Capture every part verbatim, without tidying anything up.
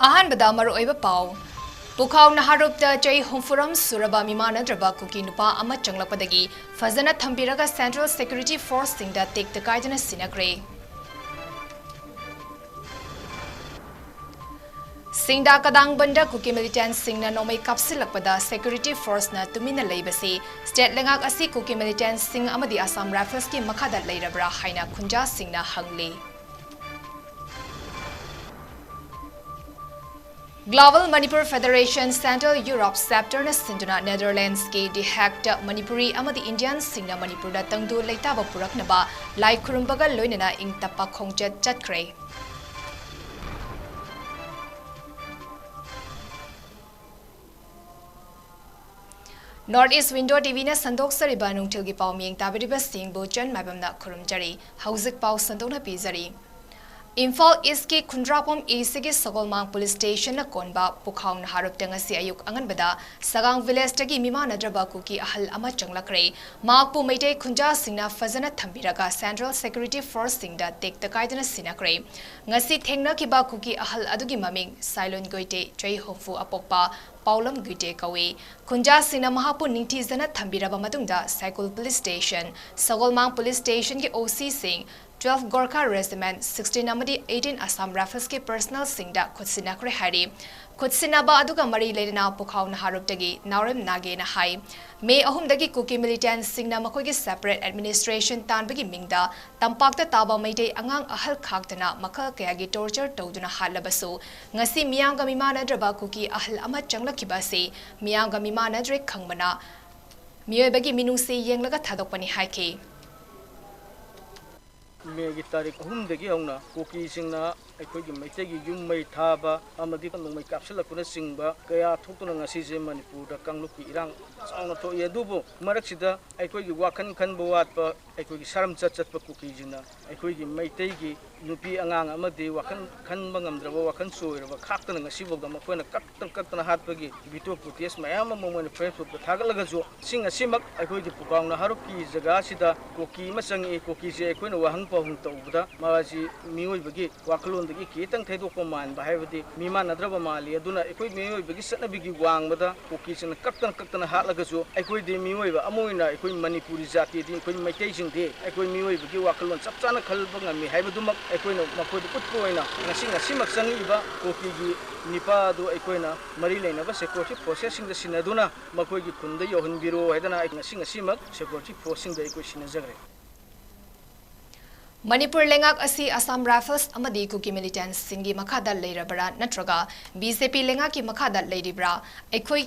ꯑꯍꯥꯟꯕꯗ ꯃꯔꯨꯑꯣꯏꯕ ꯄꯥꯎ꯫ ꯄꯨꯈꯥꯎ ꯅꯍꯥꯔꯨꯞꯇ ꯆꯍꯤ ꯍꯨꯝꯐꯨꯔꯣꯝ ꯁꯨꯔꯕ ꯃꯤꯃꯥꯟꯅꯗ꯭ꯔꯕ ꯀꯨꯀꯤ ꯅꯨꯄꯥ ꯑꯃ ꯆꯪꯂꯛꯄꯗꯒꯤ ꯐꯖꯅ ꯊꯝꯕꯤꯔꯒ Central Security Forceꯁꯤꯡꯗ ꯇꯦꯛꯇ ꯀꯥꯏꯗꯅ ꯁꯤꯟꯅꯈ꯭ꯔꯦ꯫ ꯁꯤꯡꯗꯥ ꯀꯗꯥꯡꯕꯟꯗ ꯀꯨꯀꯤ militantꯁꯤꯡꯅ ꯅꯣꯡꯃꯩ ꯀꯥꯞꯁꯤꯜꯂꯛꯄꯗ Security Forceꯅ ꯇꯨꯃꯤꯟꯅ ꯂꯩꯕꯁꯤ state ꯂꯩꯉꯥꯛ ꯑꯁꯤ ꯀꯨꯀꯤ militantꯁꯤꯡ ꯑꯃꯗꯤ Assam Riflesꯀꯤ ꯃꯈꯥꯗ ꯂꯩꯔꯕ꯭ꯔꯥ ꯍꯥꯏꯅ ꯈꯨꯟꯖꯥꯁꯤꯡꯅ ꯍꯪꯂꯤ꯫ Global Manipur Federation Central Europe Chapterꯅ ꯁꯤꯟꯗꯨꯅ Netherlandsꯀꯤ The Hagueꯇ ꯃꯅꯤꯄꯨꯔꯤ ꯑꯃꯗꯤ Indianꯁꯤꯡꯅ ꯃꯅꯤꯄꯨꯔꯗ ꯇꯪꯗꯨ ꯂꯩꯇꯥꯕ ꯄꯨꯔꯛꯅꯕ ꯂꯥꯏ ꯈꯨꯔꯨꯝꯕꯒ ꯂꯣꯏꯅꯅ ꯏꯪ ꯇꯞꯄ ꯈꯣꯡꯆꯠ ꯆꯠꯈ꯭ꯔꯦ꯫ North East Window TVꯅ ꯁꯟꯗꯣꯛꯆꯔꯤꯕ ꯅꯨꯡꯊꯤꯜꯒꯤ ꯄꯥꯎ ꯃꯤꯌꯦꯡ ꯇꯥꯕꯤꯔꯤꯕꯁꯤꯡꯕꯨ ꯆꯟ ꯃꯥꯏꯕꯝꯅ ꯈꯨꯔꯨꯝꯖꯔꯤ꯫ ꯍꯧꯖꯤꯛ ꯄꯥꯎ ꯁꯟꯗꯣꯛꯅ ꯄꯤꯖꯔꯤ꯫ ꯏꯝꯐꯥꯜ Eastꯀꯤ ꯈꯨꯟꯗ꯭ꯔꯥꯛꯄꯝ Eastꯀꯤ ꯁꯒꯣꯜꯃꯥꯡ Police Stationꯅ ꯀꯣꯟꯕ ꯄꯨꯈꯥꯎ ꯅꯍꯥꯔꯨꯞꯇ ꯉꯁꯤ ꯑꯌꯨꯛ ꯑꯉꯟꯕꯗ ꯁꯒꯥꯡ Villageꯇꯒꯤ ꯃꯤꯃꯥꯟꯅꯗ꯭ꯔꯕ ꯀꯨꯀꯤ ꯑꯍꯜ ꯑꯃ ꯆꯪꯂꯛꯈ꯭ꯔꯦ꯫ ꯃꯍꯥꯛꯄꯨ ꯃꯩꯇꯩ ꯈꯨꯟꯖꯥꯁꯤꯡꯅ ꯐꯖꯅ ꯊꯝꯕꯤꯔꯒ Central Security Forceꯁꯤꯡꯗ ꯇꯦꯛꯇ ꯀꯥꯏꯗꯅ ꯁꯤꯟꯅꯈ꯭ꯔꯦ꯫ ꯉꯁꯤ ꯊꯦꯡꯅꯈꯤꯕ ꯀꯨꯀꯤ ꯑꯍꯜ ꯑꯗꯨꯒꯤ ꯃꯃꯤꯡ ꯁꯥꯏꯂꯣꯟ ꯒꯣꯏꯇꯦ, ꯆꯍꯤ ꯍꯨꯝꯐꯨ ꯑꯄꯣꯛꯄ ꯄꯥꯎꯂꯝ ꯒꯣꯏꯇꯦ ꯀꯧꯏ꯫ ꯈꯨꯟꯖꯥꯁꯤꯡꯅ ꯃꯍꯥꯛꯄꯨ ꯅꯤꯡꯊꯤꯖꯅ ꯊꯝꯕꯤꯔꯕ ꯃꯇꯨꯡꯗ ꯁꯥꯏꯀꯨꯜ Police Station, ꯁꯒꯣꯜꯃꯥꯡ Police Stationꯒꯤ OCꯁꯤꯡ, twelve Gorkha Regiment, sixteen ꯑꯃꯗꯤ eighteen Assam Riflesꯀꯤ personnelꯁꯤꯡꯗ ꯈꯨꯠꯁꯤꯟꯅꯈ꯭ꯔꯦ ꯍꯥꯏꯔꯤ꯫ ꯈꯨꯠꯁꯤꯟꯅꯕ ꯑꯗꯨꯒ ꯃꯔꯤ ꯂꯩꯅꯅ ꯄꯨꯈꯥꯎ ꯅꯍꯥꯔꯨꯞꯇꯒꯤ ꯅꯥꯎꯔꯦꯝ ꯅꯥꯒꯦꯅ ꯍꯥꯏ꯫ May ꯑꯍꯨꯝꯗꯒꯤ ꯀꯨꯀꯤ militantꯁꯤꯡꯅ ꯃꯈꯣꯏꯒꯤ separate administration ꯇꯥꯟꯕꯒꯤ ꯃꯤꯡꯗ ꯇꯝꯄꯥꯛꯇ ꯇꯥꯕ ꯃꯩꯇꯩ ꯑꯉꯥꯡ ꯑꯍꯜ ꯈꯥꯛꯇꯅ ꯃꯈꯜ ꯀꯌꯥꯒꯤ torture ꯇꯧꯗꯨꯅ ꯍꯥꯠꯂꯕꯁꯨ, ꯉꯁꯤ ꯃꯤꯌꯥꯝꯒ ꯃꯤꯃꯥꯟꯅꯗ꯭ꯔꯕ ꯀꯨꯀꯤ ꯑꯍꯜ ꯑꯃ ꯆꯪꯂꯛꯈꯤꯕ ꯑꯁꯤ ꯃꯤꯌꯥꯝꯒ ꯃꯤꯃꯥꯟꯅꯗ꯭ꯔꯦ ꯈꯪꯕꯅ ꯃꯤꯑꯣꯏꯕꯒꯤ ꯃꯤꯅꯨꯡꯁꯤ ꯌꯦꯡꯂꯒ ꯊꯥꯗꯣꯛꯄꯅꯤ ꯍꯥꯏꯈꯤ꯫ Mayꯒꯤ ꯇꯥꯔꯤꯛ ꯑꯍꯨꯝꯗꯒꯤ ꯍꯧꯅ ꯀꯨꯀꯤꯁꯤꯡꯅ ꯑꯩꯈꯣꯏꯒꯤ ꯃꯩꯇꯩꯒꯤ ꯌꯨꯝ ꯃꯩ ꯊꯥꯕ ꯑꯃꯗꯤ ꯅꯣꯡꯃꯩ ꯀꯥꯞꯁꯤꯜꯂꯛꯄꯅꯆꯤꯡꯕ ꯀꯌꯥ ꯊꯣꯛꯇꯨꯅ ꯉꯁꯤꯁꯦ ꯃꯅꯤꯄꯨꯔꯗ ꯀꯥꯡꯂꯨꯞꯀꯤ ꯏꯔꯥꯡ ꯆꯥꯎꯅ ꯊꯣꯛꯏ꯫ ꯑꯗꯨꯕꯨ ꯃꯔꯛꯁꯤꯗ ꯑꯩꯈꯣꯏꯒꯤ ꯋꯥꯈꯜ ꯈꯟꯕ ꯋꯥꯠꯄ, ꯑꯩꯈꯣꯏꯒꯤ ꯁꯔꯝ ꯆꯠ ꯆꯠꯄ ꯀꯨꯀꯤꯁꯤꯡꯅ ꯑꯩꯈꯣꯏꯒꯤ ꯃꯩꯇꯩꯒꯤ ꯅꯨꯄꯤ ꯑꯉꯥꯡ ꯑꯃꯗꯤ ꯋꯥꯈꯜ ꯈꯟꯕ ꯉꯝꯗ꯭ꯔꯕ, ꯋꯥꯈꯜ ꯆꯣꯏꯔꯕ ꯈꯥꯛꯇꯅ ꯉꯁꯤꯐꯥꯎꯗ ꯃꯈꯣꯏꯅ ꯀꯛꯇ ꯀꯛꯇꯅ ꯍꯥꯠꯄꯒꯤ video footage ꯃꯌꯥꯝ ꯑꯃ ꯃꯣꯏꯅ Facebookꯇ ꯊꯥꯒꯠꯂꯒꯁꯨ, ꯁꯤꯡ ꯑꯁꯤꯃꯛ ꯑꯩꯈꯣꯏꯒꯤ ꯄꯨꯀꯥꯎ ꯅꯍꯥꯔꯨꯞꯀꯤ ꯖꯒꯥꯁꯤꯗ ꯀꯨꯀꯤ ꯑꯃ ꯆꯪꯉꯛꯏ꯫ ꯀꯨꯀꯤꯁꯦ ꯑꯩꯈꯣꯏꯅ ꯋꯥꯍꯪ ꯄꯥꯎꯍꯪ ꯇꯧꯕꯗ ꯃꯥꯁꯤ ꯃꯤꯑꯣꯏꯕꯒꯤ ꯋꯥꯈꯜꯂꯣꯟ ꯑꯗꯒꯤ ꯈꯤꯇꯪ ꯊꯩꯗꯣꯛꯄ ꯃꯥꯟꯕ ꯍꯥꯏꯕꯗꯤ ꯃꯤ ꯃꯥꯟꯅꯗ꯭ꯔꯕ ꯃꯥꯜꯂꯤ꯫ ꯑꯗꯨꯅ ꯑꯩꯈꯣꯏ ꯃꯤꯑꯣꯏꯕꯒꯤ ꯆꯠꯅꯕꯤꯒꯤ ꯋꯥꯡꯃꯗ ꯀꯨꯀꯤꯁꯤꯡꯅ ꯀꯛꯇꯅ ꯀꯛꯇꯅ ꯍꯥꯠꯂꯒꯁꯨ, ꯑꯩꯈꯣꯏꯗꯤ ꯃꯤꯑꯣꯏꯕ ꯑꯃ ꯑꯣꯏꯅ ꯑꯩꯈꯣꯏ ꯃꯅꯤꯄꯨꯔꯤ ꯖꯥꯇꯤꯗꯤ, ꯑꯩꯈꯣꯏ ꯃꯩꯇꯩꯁꯤꯡꯗꯤ ꯑꯩꯈꯣꯏ ꯃꯤꯑꯣꯏꯕꯒꯤ ꯋꯥꯈꯜꯂꯣꯟ ꯆꯞ ꯆꯥꯅ ꯈꯜꯕ ꯉꯝꯃꯤ ꯍꯥꯏꯕꯗꯨꯃꯛ ꯑꯩꯈꯣꯏꯅ ꯃꯈꯣꯏꯗ ꯎꯠꯄ ꯑꯣꯏꯅ ꯉꯁꯤ, ꯉꯁꯤꯃꯛ ꯆꯪꯉꯛꯏꯕ ꯀꯨꯀꯤꯒꯤ ꯅꯤꯄꯥ ꯑꯗꯨ ꯑꯩꯈꯣꯏꯅ ꯃꯔꯤ ꯂꯩꯅꯕ security forcesꯁꯤꯡꯗ ꯁꯤꯟꯅꯗꯨꯅ ꯃꯈꯣꯏꯒꯤ ꯈꯨꯟꯗ ꯌꯧꯍꯟꯕꯤꯔꯣ ꯍꯥꯏꯗꯅ ꯑꯩ ꯉꯁꯤ, ꯉꯁꯤꯃꯛ security forceꯁꯤꯡꯗ ꯑꯩꯈꯣꯏ ꯁꯤꯟꯅꯖꯈ꯭ꯔꯦ꯫ ꯃꯅꯤꯄꯨꯔ ꯂꯩꯉꯥꯛ ꯑꯁꯤ ꯑꯁꯥꯝ ꯔꯥꯏꯐꯜꯁ ꯑꯃꯗꯤ ꯀꯨꯀꯤ ꯃꯤꯂꯤꯇꯦꯟꯠꯁꯤꯡꯒꯤ ꯃꯈꯥꯗ ꯂꯩꯔꯕ꯭ꯔꯥ ꯅꯠꯇ꯭ꯔꯒ ꯕꯤ ꯖꯦ ꯄꯤ ꯂꯩꯉꯥꯛꯀꯤ ꯃꯈꯥꯗ ꯂꯩꯔꯤꯕ꯭ꯔꯥ? ꯑꯩꯈꯣꯏ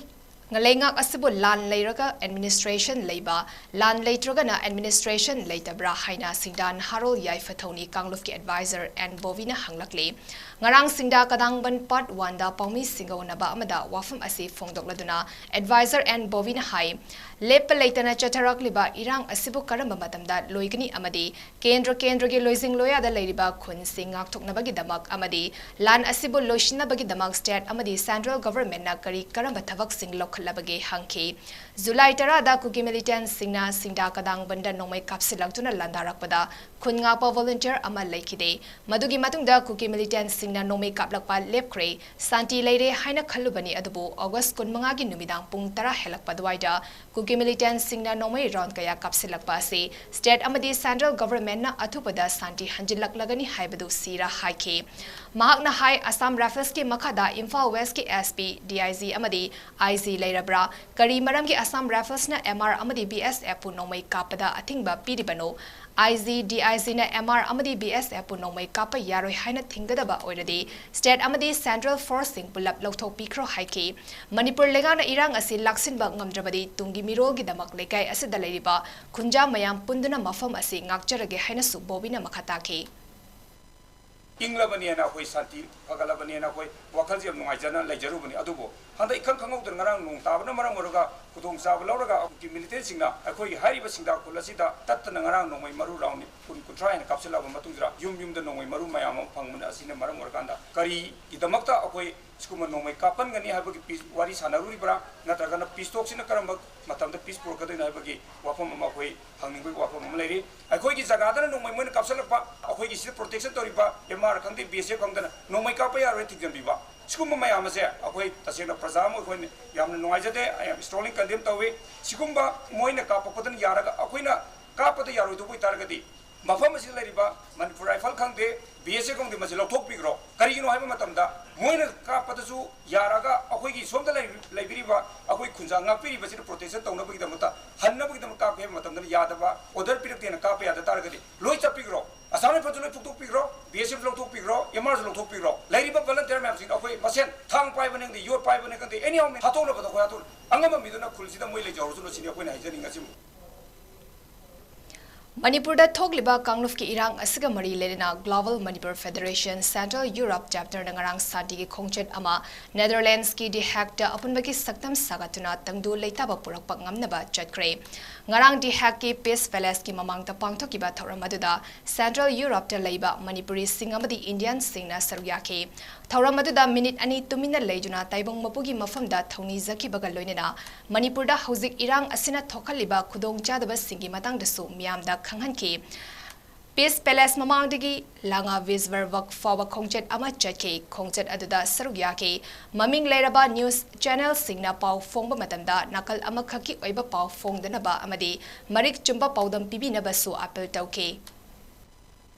ꯂꯩꯉꯥꯛ ꯑꯁꯤꯕꯨ ꯂꯥꯟ ꯂꯩꯔꯒ administration ꯂꯩꯕ, ꯂꯥꯟ ꯂꯩꯇ꯭ꯔꯒꯅ administration ꯂꯩꯇꯕ꯭ꯔꯥ ꯍꯥꯏꯅ ꯁꯤꯡꯗꯥ ꯅꯍꯥꯔꯣꯜ ꯌꯥꯏꯐ ꯊꯧꯅꯤ ꯀꯥꯡꯂꯨꯞꯀꯤ advisor ꯑꯦꯟ ꯕꯣꯕꯤꯅ ꯍꯪꯂꯛꯂꯤ꯫ ꯉꯔꯥꯡ ꯁꯤꯡꯗꯥ ꯀꯗꯥꯡꯕꯟ part oneꯗ ꯄꯥꯎꯃꯤꯁꯤꯡꯒ ꯎꯅꯕ ꯑꯃꯗ ꯋꯥꯐꯝ ꯑꯁꯤ ꯐꯣꯡꯗꯣꯛꯂꯗꯨꯅ advisor ꯑꯦꯟ ꯕꯣꯕꯤꯅ ꯍꯥꯏ, ꯂꯦꯞꯄ ꯂꯩꯇꯅ ꯆꯠꯊꯔꯛꯂꯤꯕ ꯏꯔꯥꯡ ꯑꯁꯤꯕꯨ ꯀꯔꯝꯕ ꯃꯇꯝꯗ ꯂꯣꯏꯒꯅꯤ ꯑꯃꯗꯤ ꯀꯦꯟꯗ꯭ꯔ ꯀꯦꯟꯗ꯭ꯔꯒꯤ ꯂꯣꯏꯖꯤꯡ ꯂꯣꯌꯥꯗ ꯂꯩꯔꯤꯕ ꯈꯨꯟꯁꯤꯡ ꯉꯥꯛꯊꯣꯛꯅꯕꯒꯤꯗꯃꯛ ꯑꯃꯗꯤ ꯂꯥꯟ ꯑꯁꯤꯕꯨ ꯂꯣꯏꯁꯤꯟꯅꯕꯒꯤꯗꯃꯛ state ꯑꯃꯗꯤ central governmentꯅ ꯀꯔꯤ ꯀꯔꯝꯕ ꯊꯕꯛꯁꯤꯡ ꯂꯧꯈꯠꯂꯕꯒꯦ ꯍꯪꯈꯤ꯫ ꯖꯨꯂꯥꯏ ꯇꯔꯥꯗ ꯀꯨꯀꯤ ꯃꯤꯂꯤꯇꯦꯟꯠꯁꯤꯡꯅ ꯁꯤꯡꯗꯥ ꯀꯗꯥꯡꯕꯟꯗ ꯅꯣꯡꯃꯩ ꯀꯥꯞꯁꯤꯜꯂꯛꯇꯨꯅ ꯂꯥꯟꯗꯥꯔꯛꯄꯗ ꯈꯨꯟ ꯉꯥꯛꯄ volunteer ꯑꯃ ꯂꯩꯈꯤꯗꯦ꯫ ꯃꯗꯨꯒꯤ ꯃꯇꯨꯡꯗ ꯀꯨꯀꯤ ꯃꯤꯂꯤꯇꯦꯟꯠꯁꯤꯡꯅ ꯅꯣꯡꯃꯩ ꯀꯥꯞꯂꯛꯄ ꯂꯦꯞꯈ꯭ꯔꯦ꯫ ꯁꯥꯟꯇꯤ ꯂꯩꯔꯦ ꯍꯥꯏꯅ ꯈꯜꯂꯨꯕꯅꯤ, ꯑꯗꯨꯕꯨ ꯑꯣꯒꯁ ꯀꯨꯟꯃꯉꯥꯒꯤ ꯅꯨꯃꯤꯗꯥꯡ ꯄꯨꯡ ꯇꯔꯥ ꯍꯦꯜꯂꯛꯄ ꯑꯗꯨꯋꯥꯏꯗ ꯀꯨꯀꯤ ꯃꯤꯂꯤꯇꯦꯟꯠꯁꯤꯡꯅ ꯅꯣꯡꯃꯩ round ꯀꯌꯥ ꯀꯥꯞꯁꯤꯜꯂꯛꯄ ꯑꯁꯤ state ꯑꯃꯗꯤ central governmentꯅ ꯑꯊꯨꯕꯗ ꯁꯥꯟꯇꯤ ꯍꯟꯖꯤꯜꯂꯛꯂꯒꯅꯤ ꯍꯥꯏꯕꯗꯨ ꯁꯤꯔꯥ ꯍꯥꯏꯈꯤ꯫ ꯃꯍꯥꯛꯅ ꯍꯥꯏ, ꯑꯁꯥꯝ ꯔꯥꯏꯐꯜꯁꯀꯤ ꯃꯈꯥꯗ ꯏꯝꯐꯥꯜ ꯋꯦꯁꯀꯤ S P, D I G ꯑꯃꯗꯤ I G ꯂꯩꯔꯕ꯭ꯔꯥ? ꯀꯔꯤ ꯃꯔꯝꯒꯤ ꯑꯁꯥꯝ ꯔꯥꯏꯐꯜꯁꯅ M R ꯑꯃꯗꯤ B S Fꯄꯨ ꯅꯣꯡꯃꯩ ꯀꯥꯞꯄꯗ ꯑꯊꯤꯡꯕ ꯄꯤꯔꯤꯕꯅꯣ? I G, D I Gꯅ M R ꯑꯃꯗꯤ B S Fꯄꯨ ꯅꯣꯡꯃꯩ ꯀꯥꯞꯄ ꯌꯥꯔꯣꯏ ꯍꯥꯏꯅ ꯊꯤꯡꯒꯗꯕ ꯑꯣꯏꯔꯗꯤ, state ꯑꯃꯗꯤ central forceꯁꯤꯡ ꯄꯨꯂꯞ ꯂꯧꯊꯣꯛꯄꯤꯈ꯭ꯔꯣ ꯍꯥꯏꯈꯤ꯫ ꯃꯅꯤꯄꯨꯔ ꯂꯩꯉꯥꯛꯅ ꯏꯔꯥꯡ ꯑꯁꯤ ꯂꯥꯛꯁꯤꯟꯕ ꯉꯝꯗ꯭ꯔꯕꯗꯤ ꯇꯨꯡꯒꯤ ꯃꯤꯔꯣꯜꯒꯤꯗꯃꯛ ꯂꯩꯀꯥꯏ ꯑꯁꯤꯗ ꯂꯩꯔꯤꯕ ꯈꯨꯟꯖꯥ ꯃꯌꯥꯝ ꯄꯨꯟꯗꯨꯅ ꯃꯐꯝ ꯑꯁꯤ ꯉꯥꯛꯆꯔꯒꯦ ꯍꯥꯏꯅꯁꯨ ꯕꯣꯕꯤꯅ ꯃꯈꯥ ꯇꯥꯈꯤ꯫ ꯏꯪꯂꯕꯅꯦꯅ ꯑꯩꯈꯣꯏ ꯁꯥꯟꯇꯤ ꯐꯒꯠꯂꯕꯅꯦꯅ ꯑꯩꯈꯣꯏ ꯋꯥꯈꯜꯁꯦ ꯌꯥꯝ ꯅꯨꯡꯉꯥꯏꯖꯅ ꯂꯩꯖꯔꯨꯕꯅꯤ꯫ ꯑꯗꯨꯕꯨ ꯍꯟꯗꯛ ꯏꯈꯪ ꯈꯪꯍꯧꯗꯅ ꯉꯔꯥꯡ ꯅꯣꯡ ꯇꯥꯕꯅ ꯃꯔꯝ ꯑꯣꯏꯔꯒ ꯈꯨꯗꯣꯡꯆꯥꯕ ꯂꯧꯔꯒ ꯑꯩꯈꯣꯏꯒꯤ ꯃꯤꯂꯤꯇꯦꯟꯁꯤꯡꯅ ꯑꯩꯈꯣꯏꯒꯤ ꯍꯥꯏꯔꯤꯕ ꯁꯤꯡꯗꯥ ꯈꯨꯜ ꯑꯁꯤꯗ ꯇꯠꯇꯅ ꯉꯔꯥꯡ ꯅꯣꯡꯃꯩ ꯃꯔꯨ ꯔꯥꯎꯟ ꯀꯨꯟ ꯀꯨꯟꯊ꯭ꯔꯥ ꯍꯦꯟꯅ ꯀꯥꯞꯁꯤꯜꯂꯛꯑꯕ ꯃꯇꯨꯡꯁꯤꯗ ꯌꯨꯝ ꯌꯨꯝꯗ ꯅꯣꯡꯃꯩ ꯃꯔꯨ ꯃꯌꯥꯝ ꯑꯃ ꯐꯪꯕꯅ ꯑꯁꯤꯅ ꯃꯔꯝ ꯑꯣꯏꯔꯀꯥꯟꯗ ꯀꯔꯤꯒꯤꯗꯃꯛꯇ ꯑꯩꯈꯣꯏ ꯁꯤꯒꯨꯝꯕ ꯅꯣꯡꯃꯩ ꯀꯥꯞꯄꯟꯒꯅꯤ ꯍꯥꯏꯕꯒꯤ ꯄꯤꯁ ꯋꯥꯔꯤ ꯁꯥꯟꯅꯔꯨꯔꯤꯕ꯭ꯔꯥ, ꯅꯠꯇ꯭ꯔꯒꯅ ꯄꯤꯁ ꯇꯣꯛꯁꯤꯅ ꯀꯔꯝꯕ ꯃꯇꯝꯗ ꯄꯤꯁ ꯄꯨꯔꯛꯀꯗꯣꯏꯅꯣ ꯍꯥꯏꯕꯒꯤ ꯋꯥꯐꯝ ꯑꯃ ꯑꯩꯈꯣꯏ ꯍꯪꯅꯤꯡꯕꯒꯤ ꯋꯥꯐꯝ ꯑꯃ ꯂꯩꯔꯤ꯫ ꯑꯩꯈꯣꯏꯒꯤ ꯖꯒꯥꯗꯅ ꯅꯣꯡꯃꯩ ꯃꯣꯏꯅ ꯀꯥꯞꯁꯤꯜꯂꯛꯄ, ꯑꯩꯈꯣꯏꯒꯤ ꯁꯤꯗ ꯄ꯭ꯔꯣꯇꯦꯛꯁꯟ ꯇꯧꯔꯤꯕ ꯑꯦꯝ ꯑꯥꯔ ꯈꯪꯗꯦ, ꯕꯤ ꯑꯦꯁ ꯑꯦꯐ ꯈꯪꯗꯅ ꯅꯣꯡꯃꯩ ꯀꯥꯞꯄ ꯌꯥꯔꯣꯏ ꯊꯤꯡꯖꯤꯟꯕꯤꯕ, ꯁꯤꯒꯨꯝꯕ ꯃꯌꯥꯝ ꯑꯁꯦ ꯑꯩꯈꯣꯏ ꯇꯁꯦꯡꯅ ꯄ꯭ꯔꯖꯥ ꯑꯃ ꯑꯩꯈꯣꯏꯅ ꯌꯥꯝꯅ ꯅꯨꯡꯉꯥꯏꯖꯗꯦ꯫ I am strongly condemn ꯇꯧꯏ꯫ ꯁꯤꯒꯨꯝꯕ ꯃꯣꯏꯅ ꯀꯥꯞꯄꯛꯄꯗꯅ ꯌꯥꯔꯒ ꯑꯩꯈꯣꯏꯅ ꯀꯥꯞꯄꯗ ꯌꯥꯔꯣꯏꯗꯧꯕ ꯑꯣꯏꯇꯥꯔꯒꯗꯤ ꯃꯐꯝ ꯑꯁꯤꯗ ꯂꯩꯔꯤꯕ ꯃꯅꯤꯄꯨꯔ ꯔꯥꯏꯐꯜ ꯈꯪꯗꯦ, ꯕꯤ ꯑꯦꯁ ꯑꯦꯐ ꯈꯪꯗꯦ, ꯃꯁꯤ ꯂꯧꯊꯣꯛꯄꯤꯈ꯭ꯔꯣ꯫ ꯀꯔꯤꯒꯤꯅꯣ ꯍꯥꯏꯕ ꯃꯇꯝꯗ ꯃꯣꯏꯅ ꯀꯥꯞꯄꯗꯁꯨ ꯌꯥꯔꯒ ꯑꯩꯈꯣꯏꯒꯤ ꯁꯣꯝꯗ ꯂꯩ-, ꯂꯩꯕꯤꯔꯤꯕ ꯑꯩꯈꯣꯏ ꯈꯨꯟꯖꯥ ꯉꯥꯛꯄꯤꯔꯤꯕꯁꯤꯅ ꯄ꯭ꯔꯣꯇꯦꯛꯁꯟ ꯇꯧꯅꯕꯒꯤꯗꯃꯛꯇ, ꯍꯟꯅꯕꯒꯤꯗꯃꯛ ꯀꯥꯞꯀꯦ ꯍꯥꯏꯕ ꯃꯇꯝꯗꯅ ꯌꯥꯗꯕ, ꯑꯣꯔꯗꯔ ꯄꯤꯔꯛꯇꯦꯅ ꯀꯥꯞꯄ ꯌꯥꯗ ꯇꯥꯔꯒꯗꯤ ꯂꯣꯏ ꯆꯠꯄꯤꯈ꯭ꯔꯣ꯫ ꯑꯁꯥꯝ ꯔꯥꯏꯐꯜꯁꯨ ꯂꯣꯏ ꯐꯨꯛꯇꯣꯛꯄꯤꯈ꯭ꯔꯣ, ꯕꯤ ꯑꯦꯁ ꯑꯦꯐ ꯂꯧꯊꯣꯛꯄꯤꯈ꯭ꯔꯣ, ꯑꯦꯝ ꯑꯥꯔꯁꯨ ꯂꯧꯊꯣꯛꯄꯤꯈ꯭ꯔꯣ꯫ ꯂꯩꯔꯤꯕ ꯚꯣꯂꯟꯇꯤꯌꯔ ꯃꯌꯥꯝꯁꯤꯡꯗꯣ ꯑꯩꯈꯣꯏ ꯃꯁꯦꯟ ꯊꯥꯡ ꯄꯥꯏꯕꯅꯤ ꯈꯪꯗꯦ, ꯌꯣꯠ ꯄꯥꯏꯕꯅꯤ ꯈꯪꯗꯦ, ꯑꯦꯅꯤ ꯍꯥꯎ ꯃꯦꯟ ꯍꯥꯠꯇꯣꯛꯅꯕꯗꯣ ꯑꯩꯈꯣꯏ ꯍꯥꯠꯇꯣꯛ-, ꯑꯉꯝꯕ ꯃꯤꯗꯨꯅ ꯈꯨꯜꯁꯤꯗ ꯃꯣꯏ ꯂꯩꯖꯍꯧꯔꯁꯅꯨ ꯁꯤꯅꯤ ꯑꯩꯈꯣꯏꯅ ꯍꯥꯏꯖꯅꯤꯡꯉꯁꯤ꯫ ꯃꯅꯤꯄꯨꯔꯗ ꯊꯣꯛꯂꯤꯕ ꯀꯥꯡꯂꯨꯞꯀꯤ ꯏꯔꯥꯡ ꯑꯁꯤꯒ ꯃꯔꯤ ꯂꯩꯅꯅ Global Manipur Federation Central Europe Chapter ꯅ ꯉꯔꯥꯡ ꯁꯥꯟꯇꯤꯒꯤ ꯈꯣꯡꯆꯠ ꯑꯃ ꯅꯦꯗꯔꯂꯦꯟꯁꯀꯤ ꯗꯤ ꯍꯦꯒꯇ ꯑꯄꯨꯟꯕꯒꯤ ꯁꯛꯇꯝ ꯁꯥꯒꯠꯇꯨꯅ ꯇꯪꯗꯨ ꯂꯩꯇꯥꯕ ꯄꯨꯔꯛꯄ ꯉꯝꯅꯕ ꯆꯠꯈ꯭ꯔꯦ꯫ ꯉꯔꯥꯡ ꯗꯤ ꯍꯦꯒꯀꯤ ꯄꯤꯁ ꯄꯦꯂꯦꯁꯀꯤ ꯃꯃꯥꯡꯗ ꯄꯥꯡꯊꯣꯛꯈꯤꯕ ꯊꯧꯔꯝ ꯑꯗꯨꯗ Central Europeꯇ ꯂꯩꯕ ꯃꯅꯤꯄꯨꯔꯤꯁꯤꯡ ꯑꯃꯗꯤ ꯏꯟꯗꯤꯌꯟꯁꯤꯡꯅ ꯁꯔꯨꯛ ꯌꯥꯈꯤ꯫ ꯊꯧꯔꯝ ꯑꯗꯨꯗ ꯃꯤꯅꯤꯠ ꯑꯅꯤ ꯇꯨꯃꯤꯟꯅ ꯂꯩꯗꯨꯅ ꯇꯥꯏꯕꯪ ꯃꯄꯨꯒꯤ ꯃꯐꯝꯗ ꯊꯧꯅꯤꯖꯈꯤꯕꯒ ꯂꯣꯏꯅꯅ ꯃꯅꯤꯄꯨꯔꯗ ꯍꯧꯖꯤꯛ ꯏꯔꯥꯡ ꯑꯁꯤꯅ ꯊꯣꯛꯍꯜꯂꯤꯕ ꯈꯨꯗꯣꯡꯆꯥꯗꯕꯁꯤꯡꯒꯤ ꯃꯇꯥꯡꯗꯁꯨ ꯃꯤꯌꯥꯝꯗ ꯈꯪꯍꯟꯈꯤ꯫ ꯄꯤꯁ ꯄꯦꯂꯦꯁ ꯃꯃꯥꯡꯗꯒꯤ ꯂꯥꯡꯒꯥ ꯕꯤꯖꯋꯔ ꯋꯛ ꯐꯥꯎꯕ ꯈꯣꯡꯆꯠ ꯑꯃ ꯆꯠꯈꯤ꯫ ꯈꯣꯡꯆꯠ ꯑꯗꯨꯗ ꯁꯔꯨꯛ ꯌꯥꯈꯤ꯫ ꯃꯃꯤꯡ ꯂꯩꯔꯕ ꯅ꯭ꯌꯨꯁ ꯆꯦꯅꯦꯜꯁꯤꯡꯅ ꯄꯥꯎ ꯐꯣꯡꯕ ꯃꯇꯝꯗ ꯅꯥꯀꯜ ꯑꯃꯈꯛꯀꯤ ꯑꯣꯏꯕ ꯄꯥꯎ ꯐꯣꯡꯗꯅꯕ ꯑꯃꯗꯤ ꯃꯔꯤꯛ ꯆꯨꯝꯕ ꯄꯥꯎꯗꯝ ꯄꯤꯕꯤꯅꯕꯁꯨ ꯑꯥꯄꯤꯜ ꯇꯧꯈꯤ꯫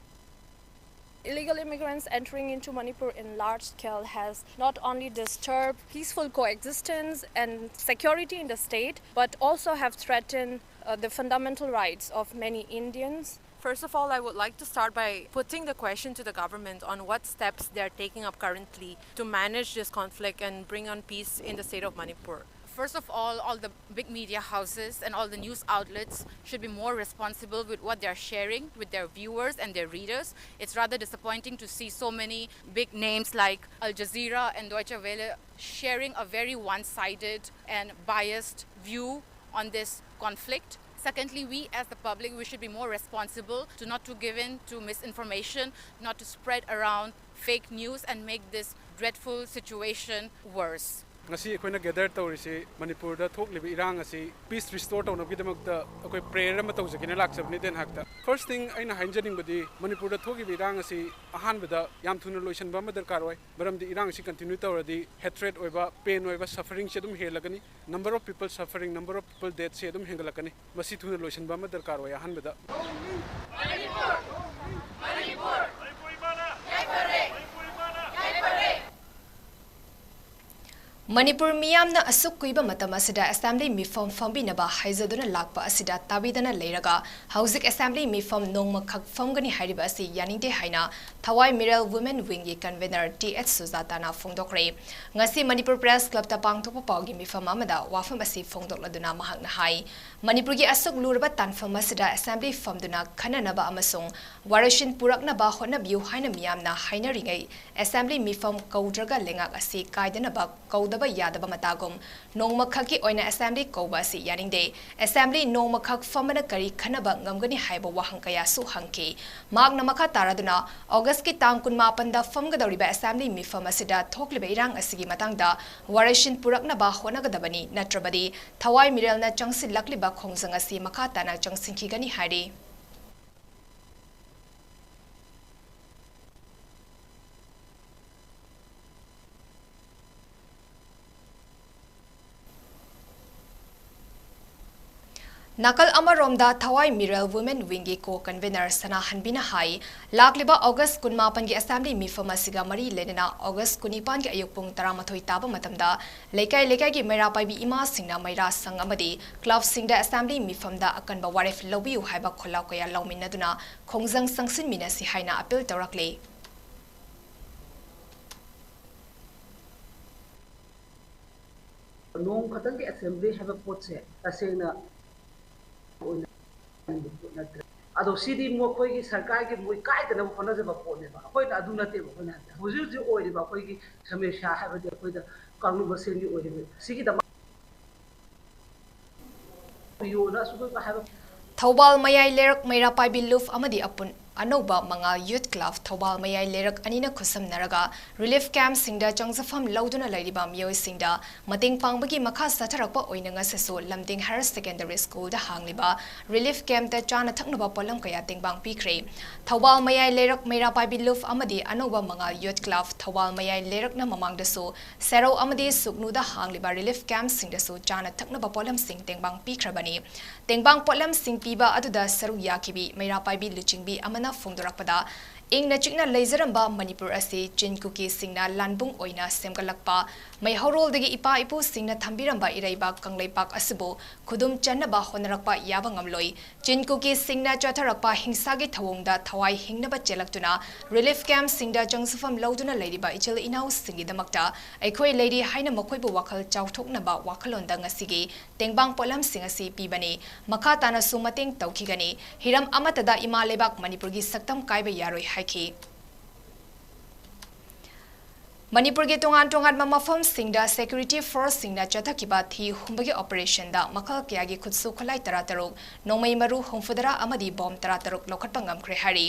Illegal immigrants entering into Manipur in large scale has not only disturbed peaceful coexistence and security in the state, but also have threatened, uh, the fundamental rights of many Indians. First of all, I would like to start by putting the question to the government on what steps they are taking up currently to manage this conflict and bring on peace in the state of Manipur. First of all, all the big media houses and all the news outlets should be more responsible with what they're sharing with their viewers and their readers. It's rather disappointing to see so many big names like Al Jazeera and Deutsche Welle sharing a very one sided and biased view on this conflict. Secondly, we as the public, we should be more responsible to not to give in to misinformation, not to spread around fake news and make this dreadful situation worse. ꯉꯁꯤ ꯑꯩꯈꯣꯏꯅ gather ꯇꯧꯔꯤꯁꯤ ꯃꯅꯤꯄꯨꯔꯗ ꯊꯣꯛꯂꯤꯕ ꯏꯔꯥꯡ ꯑꯁꯤ peace restore ꯇꯧꯅꯕꯒꯤꯗꯃꯛꯇ ꯑꯩꯈꯣꯏ prayer ꯑꯃ ꯇꯧꯖꯒꯦꯅ ꯂꯥꯛꯆꯕꯅꯤ ꯗꯦꯟ ꯍꯥꯛꯇ꯫ First thing ꯑꯩꯅ ꯍꯥꯏꯖꯅꯤꯡꯕꯗꯤ ꯃꯅꯤꯄꯨꯔꯗ ꯊꯣꯛꯂꯤꯕ ꯏꯔꯥꯡ ꯑꯁꯤ ꯑꯍꯥꯟꯕꯗ ꯌꯥꯝ ꯊꯨꯅ ꯂꯣꯏꯁꯤꯟꯕ ꯑꯃ ꯗꯔꯀꯥꯔ ꯑꯣꯏ꯫ ꯃꯔꯝꯗꯤ ꯏꯔꯥꯡꯁꯤ continue ꯇꯧꯔꯗꯤ hatred ꯑꯣꯏꯕ, pain ꯑꯣꯏꯕ, suffering ꯁꯤ ꯑꯗꯨꯝ ꯍꯦꯜꯂꯛꯀꯅꯤ꯫ Number of people suffering, number of people death ꯁꯤ ꯑꯗꯨꯝ ꯍꯦꯟꯒꯠꯂꯛꯀꯅꯤ꯫ ꯃꯁꯤ ꯊꯨꯅ ꯂꯣꯏꯁꯤꯟꯕ ꯑꯃ ꯗꯔꯀꯥꯔ ꯑꯣꯏ ꯑꯍꯥꯟꯕꯗ꯫ ꯃꯅꯤꯄꯨꯔ ꯃꯤꯌꯥꯝꯅ ꯑꯁꯨꯛ ꯀꯨꯏꯕ ꯃꯇꯝ ꯑꯁꯤꯗ assembly ꯃꯤꯐꯝ ꯐꯝꯕꯤꯅꯕ ꯍꯥꯏꯖꯗꯨꯅ ꯂꯥꯛꯄ ꯑꯁꯤꯗ ꯇꯥꯕꯤꯗꯅ ꯂꯩꯔꯒ ꯍꯧꯖꯤꯛ assembly ꯃꯤꯐꯝ ꯅꯣꯡꯃꯈꯛ ꯐꯝꯒꯅꯤ ꯍꯥꯏꯔꯤꯕ ꯑꯁꯤ ꯌꯥꯅꯤꯡꯗꯦ ꯍꯥꯏꯅ ꯊꯋꯥꯏ ꯃꯤꯔꯦꯜ women wing ꯒꯤ convener ꯇꯤ ꯑꯦꯆ ꯁꯨꯖꯥꯇꯥꯅ ꯐꯣꯡꯗꯣꯛꯈ꯭ꯔꯦ꯫ ꯉꯁꯤ ꯃꯅꯤꯄꯨꯔ Press Club ꯇ ꯄꯥꯡꯊꯣꯛꯄ ꯄꯥꯎꯒꯤ ꯃꯤꯐꯝ ꯑꯃꯗ ꯋꯥꯐꯝ ꯑꯁꯤ ꯐꯣꯡꯗꯣꯛꯂꯗꯨꯅ ꯃꯍꯥꯛꯅ ꯍꯥꯏ, ꯃꯅꯤꯄꯨꯔꯒꯤ ꯑꯁꯨꯛ ꯂꯨꯔꯕ ꯇꯥꯟꯐꯝ ꯑꯁꯤꯗ assembly ꯐꯝꯗꯨꯅ ꯈꯟꯅꯅꯕ ꯑꯃꯁꯨꯡ ꯋꯥꯔꯣꯏꯁꯤꯟ ꯄꯨꯔꯛꯅꯕ ꯍꯣꯠꯅꯕꯤꯌꯨ ꯍꯥꯏꯅ ꯃꯤꯌꯥꯝꯅ ꯍꯥꯏꯅꯔꯤꯉꯩ assembly ꯃꯤꯐꯝ ꯀꯧꯗ꯭ꯔꯒ ꯂꯩꯉꯥꯛ ꯑꯁꯤ ꯀꯥꯏꯗꯅꯕ ꯀꯧꯗꯕ ꯌꯥꯗꯕ ꯃꯇꯥꯒꯨꯝ ꯅꯣꯡꯃꯈꯛꯀꯤ ꯑꯣꯏꯅ assembly ꯀꯧꯕ ꯑꯁꯤ ꯌꯥꯅꯤꯡꯗꯦ꯫ Assembly ꯅꯣꯡꯃꯈꯛ ꯐꯝꯕꯅ ꯀꯔꯤ ꯈꯟꯅꯕ ꯉꯝꯒꯅꯤ ꯍꯥꯏꯕ ꯋꯥꯍꯪ ꯀꯌꯥꯁꯨ ꯍꯪꯈꯤ꯫ ꯃꯍꯥꯛꯅ ꯃꯈꯥ ꯇꯥꯔꯗꯨꯅ August ꯀꯤ ꯇꯥꯡ ꯀꯨꯟꯃꯥꯄꯟꯗ ꯐꯝꯒꯗꯧꯔꯤꯕ assembly ꯃꯤꯐꯝ ꯑꯁꯤꯗ ꯊꯣꯛꯂꯤꯕ ꯏꯔꯥꯡ ꯑꯁꯤꯒꯤ ꯃꯇꯥꯡꯗ ꯋꯥꯔꯣꯏꯁꯤꯟ ꯄꯨꯔꯛꯅꯕ ꯍꯣꯠꯅꯒꯗꯕꯅꯤ, ꯅꯠꯇ꯭ꯔꯕꯗꯤ ꯊꯋꯥꯏ ꯃꯤꯔꯦꯜꯅ ꯆꯪꯁꯤꯜꯂꯛꯂꯤꯕ ꯈꯣꯡꯖꯪ ꯑꯁꯤ ꯃꯈꯥ ꯇꯥꯅ ꯆꯪꯁꯤꯟꯈꯤꯒꯅꯤ ꯍꯥꯏꯔꯤ꯫ ꯅꯥꯀꯜ ꯑꯃꯔꯣꯝꯗ ꯊꯋꯥꯏ ꯃꯤꯔꯦꯜ women wing ꯒꯤ co-convener ꯁꯅꯥꯍꯟꯕꯤꯅ ꯍꯥꯏ, ꯂꯥꯛꯂꯤꯕ August ꯀꯨꯟꯃꯥꯄꯟꯒꯤ assembly ꯃꯤꯐꯝ ꯑꯁꯤꯒ ꯃꯔꯤ ꯂꯩꯅꯅ August ꯀꯨꯟꯅꯤꯄꯥꯟꯒꯤ ꯑꯌꯨꯛ ꯄꯨꯡ ꯇꯔꯥꯃꯥꯊꯣꯏ ꯇꯥꯕ ꯃꯇꯝꯗ ꯂꯩꯀꯥꯏ ꯂꯩꯀꯥꯏꯒꯤ ꯃꯩꯔꯥ ꯄꯥꯏꯕꯤ ꯏꯃꯥꯁꯤꯡꯅ ꯃꯩꯔꯥ ꯁꯪ ꯑꯃꯗꯤ club ꯁꯤꯡꯗ assembly ꯃꯤꯐꯝꯗ ꯑꯀꯟꯕ ꯋꯥꯔꯦꯞ ꯂꯧꯕꯤꯌꯨ ꯍꯥꯏꯕ ꯈꯣꯜꯂꯥꯎ ꯀꯌꯥ ꯂꯥꯎꯃꯤꯟꯅꯗꯨꯅ ꯈꯣꯡꯖꯪ ꯆꯪꯁꯤꯟꯃꯤꯟꯅꯁꯤ ꯍꯥꯏꯅ appeal ꯇꯧꯔꯛꯂꯤ꯫ ꯅꯣꯡ ꯈꯛꯇꯪꯒꯤ ꯑꯦꯁꯦꯝꯕ꯭ꯂꯤ ꯍꯥꯏꯕ ꯄꯣꯠꯁꯦ ꯇꯁꯦꯡꯅ ꯑꯣꯏꯅ ꯄꯣꯠ ꯅꯠꯇ꯭ꯔꯦ꯫ ꯑꯗꯣ ꯁꯤꯗꯤ ꯃꯈꯣꯏꯒꯤ ꯁꯔꯀꯥꯔꯒꯤ ꯃꯣꯏ ꯀꯥꯏꯗꯅꯕ ꯍꯣꯠꯅꯖꯕ ꯄꯣꯠꯅꯦꯕ꯫ ꯑꯩꯈꯣꯏꯅ ꯑꯗꯨ ꯅꯠꯇꯦꯕ꯫ ꯑꯩꯈꯣꯏꯅ ꯍꯥꯏꯕꯗꯤ ꯍꯧꯖꯤꯛ ꯍꯧꯖꯤꯛ ꯑꯣꯏꯔꯤꯕ ꯑꯩꯈꯣꯏꯒꯤ ꯁꯃꯁ꯭ꯌꯥ ꯍꯥꯏꯕꯗꯤ ꯑꯩꯈꯣꯏꯗ ꯀꯥꯡꯂꯨꯞ ꯃꯁꯦꯟꯒꯤ ꯑꯣꯏꯔꯤꯕ ꯁꯤꯒꯤꯗꯃꯛ ꯌꯣꯟꯅ ꯑꯁꯨꯛ ꯍꯥꯏꯕ ꯊꯧꯕꯥꯜ ꯃꯌꯥꯏ ꯂꯩꯔꯛ ꯃꯩꯔꯥ ꯄꯥꯏꯕꯤ ꯂꯨꯞ ꯑꯃꯗꯤ ꯑꯄꯨꯟ ꯑꯅꯧꯕ ꯃꯉꯥꯜ ꯌꯨꯠ ꯀ꯭ꯂꯕ ꯊꯧꯕꯥꯜ ꯃꯌꯥꯏ ꯂꯩꯔꯛ ꯑꯅꯤꯅ ꯈꯨꯠꯁꯝꯅꯔꯒ ꯔꯤꯂꯤꯐ ꯀꯦꯝꯞꯁꯤꯡꯗ ꯆꯪꯖꯐꯝ ꯂꯧꯗꯨꯅ ꯂꯩꯔꯤꯕ ꯃꯤꯑꯣꯏꯁꯤꯡꯗ ꯃꯇꯦꯡ ꯄꯥꯡꯕꯒꯤ ꯃꯈꯥ ꯆꯠꯊꯔꯛꯄ ꯑꯣꯏꯅ ꯉꯁꯤꯁꯨ ꯂꯝꯗꯤꯡ ꯍꯥꯌꯔ ꯁꯦꯀꯦꯟꯗꯔꯤ ꯁ꯭ꯀꯨꯜꯗ ꯍꯥꯡꯂꯤꯕ ꯔꯤꯂꯤꯐ ꯀꯦꯝꯞꯇ ꯆꯥꯅ ꯊꯛꯅꯕ ꯄꯣꯠꯂꯝ ꯀꯌꯥ ꯇꯦꯡꯕꯥꯡ ꯄꯤꯈ꯭ꯔꯦ꯫ ꯊꯧꯕꯥꯜ ꯃꯌꯥꯏ ꯂꯩꯔꯛ ꯃꯩꯔꯥ ꯄꯥꯏꯕꯤ ꯂꯨꯞ ꯑꯃꯗꯤ ꯑꯅꯧꯕ ꯃꯉꯥꯜ ꯌꯨꯠ ꯀ꯭ꯂꯕ ꯊꯧꯕꯥꯜ ꯃꯌꯥꯏ ꯂꯩꯔꯛꯅ ꯃꯃꯥꯡꯗꯁꯨ ꯁꯦꯔꯧ ꯑꯃꯗꯤ ꯁꯨꯒꯅꯨꯗ ꯍꯥꯡꯂꯤꯕ ꯔꯤꯂꯤꯐ ꯀꯦꯝꯞꯁꯤꯡꯗꯁꯨ ꯆꯥꯅ ꯊꯛꯅꯕ ꯄꯣꯠꯂꯝꯁꯤꯡ ꯇꯦꯡꯕꯥꯡ ꯄꯤꯈ꯭ꯔꯕꯅꯤ꯫ ꯇꯦꯡꯕꯥꯡ ꯄꯣꯠꯂꯝꯁꯤꯡ ꯄꯤꯕ ꯑꯗꯨꯗ ꯁꯔꯨꯛ ꯌꯥꯈꯤꯕꯤ ꯃꯩꯔꯥ ꯄꯥꯏꯕꯤ ꯂꯨꯆꯤꯡꯕꯤ ꯑꯃꯅ ꯐꯣꯡꯗꯣꯔꯛꯄꯗ, ꯏꯪꯅ ꯆꯤꯛꯅ ꯂꯩꯖꯔꯝꯕ ꯃꯅꯤꯄꯨꯔ ꯑꯁꯤ ꯆꯤꯟ ꯀꯨꯀꯤꯁꯤꯡꯅ ꯂꯥꯟꯕꯨꯡ ꯑꯣꯏꯅ ꯁꯦꯝꯒꯠꯂꯛꯄ, ꯃꯩꯍꯧꯔꯣꯜꯗꯒꯤ ꯏꯄꯥ ꯏꯄꯨꯁꯤꯡꯅ ꯊꯝꯕꯤꯔꯝꯕ ꯏꯔꯩꯕꯥꯛ ꯀꯪꯂꯩꯄꯥꯛ ꯑꯁꯤꯕꯨ ꯈꯨꯗꯨꯝ ꯆꯟꯅꯕ ꯍꯣꯠꯅꯔꯛꯄ ꯌꯥꯕ ꯉꯝꯂꯣꯏ꯫ ꯆꯤꯟ ꯀꯨꯀꯤꯁꯤꯡꯅ ꯆꯠꯊꯔꯛꯄ ꯍꯤꯡꯁꯥꯒꯤ ꯊꯧꯑꯣꯡꯗ ꯊꯋꯥꯏ ꯍꯤꯡꯅꯕ ꯆꯦꯜꯂꯛꯇꯨꯅ ꯔꯤꯂꯤꯐ ꯀꯦꯝꯞꯁꯤꯡꯗ ꯆꯪꯖꯐꯝ ꯂꯧꯗꯨꯅ ꯂꯩꯔꯤꯕ ꯏꯆꯤꯜ ꯏꯅꯥꯎꯁꯤꯡꯒꯤꯗꯃꯛꯇ ꯑꯩꯈꯣꯏ ꯂꯩꯔꯤ ꯍꯥꯏꯅ ꯃꯈꯣꯏꯕꯨ ꯋꯥꯈꯜ ꯆꯥꯎꯊꯣꯛꯅꯕ ꯋꯥꯈꯜꯂꯣꯟꯗ ꯉꯁꯤꯒꯤ ꯇꯦꯡꯕꯥꯡ ꯄꯣꯠꯂꯝꯁꯤꯡ ꯑꯁꯤ ꯄꯤꯕꯅꯤ꯫ ꯃꯈꯥ ꯇꯥꯅꯁꯨ ꯃꯇꯦꯡ ꯇꯧꯈꯤꯒꯅꯤ꯫ ꯍꯤꯔꯝ ꯑꯃꯠꯇꯗ ꯏꯃꯥ ꯂꯩꯕꯥꯛ ꯃꯅꯤꯄꯨꯔꯒꯤ ꯁꯛꯇꯝ ꯀꯥꯏꯕ ꯌꯥꯔꯣꯏ ꯍꯥꯏꯈꯤ꯫ ꯃꯅꯤꯄꯨꯔꯒꯤ ꯇꯣꯉꯥꯟ ꯇꯣꯉꯥꯟꯕ ꯃꯐꯝꯁꯤꯡꯗ ꯁꯦꯀ꯭ꯌꯨꯔꯤꯇꯤ ꯐꯣꯔꯁꯁꯤꯡꯅ ꯆꯠꯊꯈꯤꯕ ꯊꯤ ꯍꯨꯝꯕꯒꯤ ꯑꯣꯄꯔꯦꯁꯟꯗ ꯃꯈꯜ ꯀꯌꯥꯒꯤ ꯈꯨꯠꯁꯨ ꯈꯨꯠꯂꯥꯏ ꯇꯔꯥꯇꯔꯨꯛ, ꯅꯣꯡꯃꯩ ꯃꯔꯨ ꯍꯨꯝꯐꯨꯇꯔꯥ ꯑꯃꯗꯤ ꯕꯣꯝ ꯇꯔꯥꯇꯔꯨꯛ ꯂꯧꯈꯠꯄ ꯉꯝꯈ꯭ꯔꯦ ꯍꯥꯏꯔꯤ꯫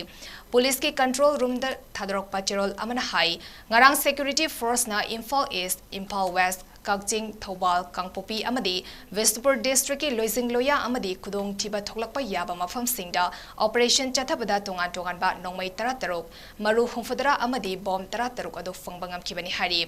ꯄꯨꯂꯤꯁꯀꯤ ꯀꯟꯇ꯭ꯔꯣꯜ ꯔꯨꯝꯗ ꯊꯥꯗꯣꯔꯛꯄ ꯆꯦꯔꯣꯜ ꯑꯃꯅ ꯍꯥꯏ, ꯉꯔꯥꯡ ꯁꯦꯀ꯭ꯌꯨꯔꯤꯇꯤ ꯐꯣꯔꯁꯅ ꯏꯝꯐꯥꯜ ꯏꯁ, ꯏꯝꯐꯥꯜ ꯋꯦꯁ, ꯀꯛꯆꯤꯡ, ꯊꯧꯕꯥꯜ, ꯀꯥꯡꯄꯣꯛꯄꯤ ꯑꯃꯗꯤ ꯕꯤꯁꯅꯨꯄꯨꯔ ꯗꯤꯁꯇ꯭ꯔꯤꯛꯀꯤ ꯂꯣꯏꯖꯤꯡ ꯂꯣꯌꯥ ꯑꯃꯗꯤ ꯈꯨꯗꯣꯡꯊꯤꯕ ꯊꯣꯛꯂꯛꯄ ꯌꯥꯕ ꯃꯐꯝꯁꯤꯡꯗ ꯑꯣꯄꯔꯦꯁꯟ ꯆꯠꯊꯕꯗ ꯇꯣꯉꯥꯟ ꯇꯣꯉꯥꯟꯕ ꯅꯣꯡꯃꯩ ꯇꯔꯥꯇꯔꯨꯛ, ꯃꯔꯨ ꯍꯨꯝꯐꯨꯇꯔꯥ ꯑꯃꯗꯤ ꯕꯣꯝ ꯇꯔꯥꯇꯔꯨꯛ ꯑꯗꯨ ꯐꯪꯕ ꯉꯝꯈꯤꯕꯅꯤ ꯍꯥꯏꯔꯤ꯫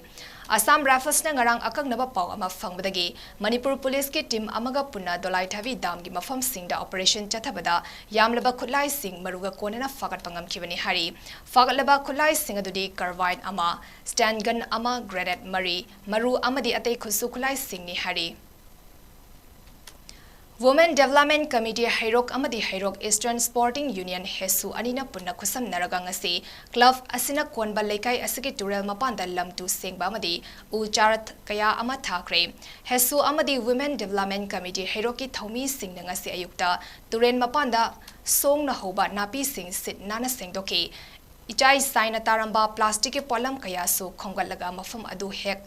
ꯑꯁꯥꯝ ꯔꯥꯏꯐꯜꯁꯅ ꯉꯔꯥꯡ ꯑꯀꯛꯅꯕ ꯄꯥꯎ ꯑꯃ ꯐꯪꯕꯗꯒꯤ ꯃꯅꯤꯄꯨꯔ ꯄꯨꯂꯤꯁꯀꯤ ꯇꯤꯝ ꯑꯃꯒ ꯄꯨꯟꯅ ꯗꯣꯂꯥꯏꯊꯥꯕꯤ ꯗꯥꯝꯒꯤ ꯃꯐꯝꯁꯤꯡꯗ ꯑꯣꯄꯔꯦꯁꯟ ꯆꯠꯊꯕꯗ ꯌꯥꯝꯂꯕ ꯈꯨꯠꯂꯥꯏꯁꯤꯡ ꯃꯔꯨꯒ ꯀꯣꯟꯅꯅ ꯐꯥꯒꯠꯄ ꯉꯝꯈꯤꯕꯅꯤ ꯍꯥꯏꯔꯤ꯫ ꯐꯥꯒꯠꯂꯕ ꯈꯨꯠꯂꯥꯏꯁꯤꯡ ꯑꯗꯨꯗꯤ ꯀꯥꯔꯕꯥꯏꯟ ꯑꯃ, ꯁ꯭ꯇꯦꯟꯒꯟ ꯑꯃ, ꯒ꯭ꯔꯦꯅꯦꯗ ꯃꯔꯤ, ꯃꯔꯨ ꯑꯃꯗꯤ ꯑꯇꯩ ꯈꯨꯠꯁꯨ ꯈꯨꯠꯂꯥꯏꯁꯤꯡꯅꯤ ꯍꯥꯏꯔꯤ꯫ Women Development Committee ꯍꯩꯔꯣꯛ ꯑꯃꯗꯤ ꯍꯩꯔꯣꯛ Eastern Sporting Union ꯍꯦꯁꯨ ꯑꯅꯤꯅ ꯄꯨꯟꯅ ꯈꯨꯠꯁꯝꯅꯔꯒ ꯉꯁꯤ club ꯑꯁꯤꯅ ꯀꯣꯟꯕ ꯂꯩꯀꯥꯏ ꯑꯁꯤꯒꯤ ꯇꯨꯔꯦꯜ ꯃꯄꯥꯟꯗ ꯂꯝ ꯇꯨ ꯁꯦꯡꯕ ꯑꯃꯗꯤ ꯎ ꯆꯥꯔ ꯀꯌꯥ ꯑꯃ ꯊꯥꯈ꯭ꯔꯦ꯫ ꯍꯦꯁꯨ ꯑꯃꯗꯤ Women Development Committee ꯍꯩꯔꯣꯛꯀꯤ ꯊꯧꯃꯤꯁꯤꯡꯅ ꯉꯁꯤ ꯑꯌꯨꯛꯇ ꯇꯨꯔꯦꯜ ꯃꯄꯥꯟꯗ ꯁꯣꯡꯅ ꯍꯧꯕ ꯅꯥꯄꯤꯁꯤꯡ ꯁꯤꯠ ꯅꯥꯟꯅ ꯁꯦꯡꯗꯣꯛꯈꯤ꯫ ꯏꯆꯥꯏ ꯆꯥꯏꯅ ꯇꯥꯔꯝꯕ plasticꯀꯤ ꯄꯣꯠꯂꯝ ꯀꯌꯥꯁꯨ ꯈꯣꯝꯒꯠꯂꯒ ꯃꯐꯝ ꯑꯗꯨ ꯍꯦꯛ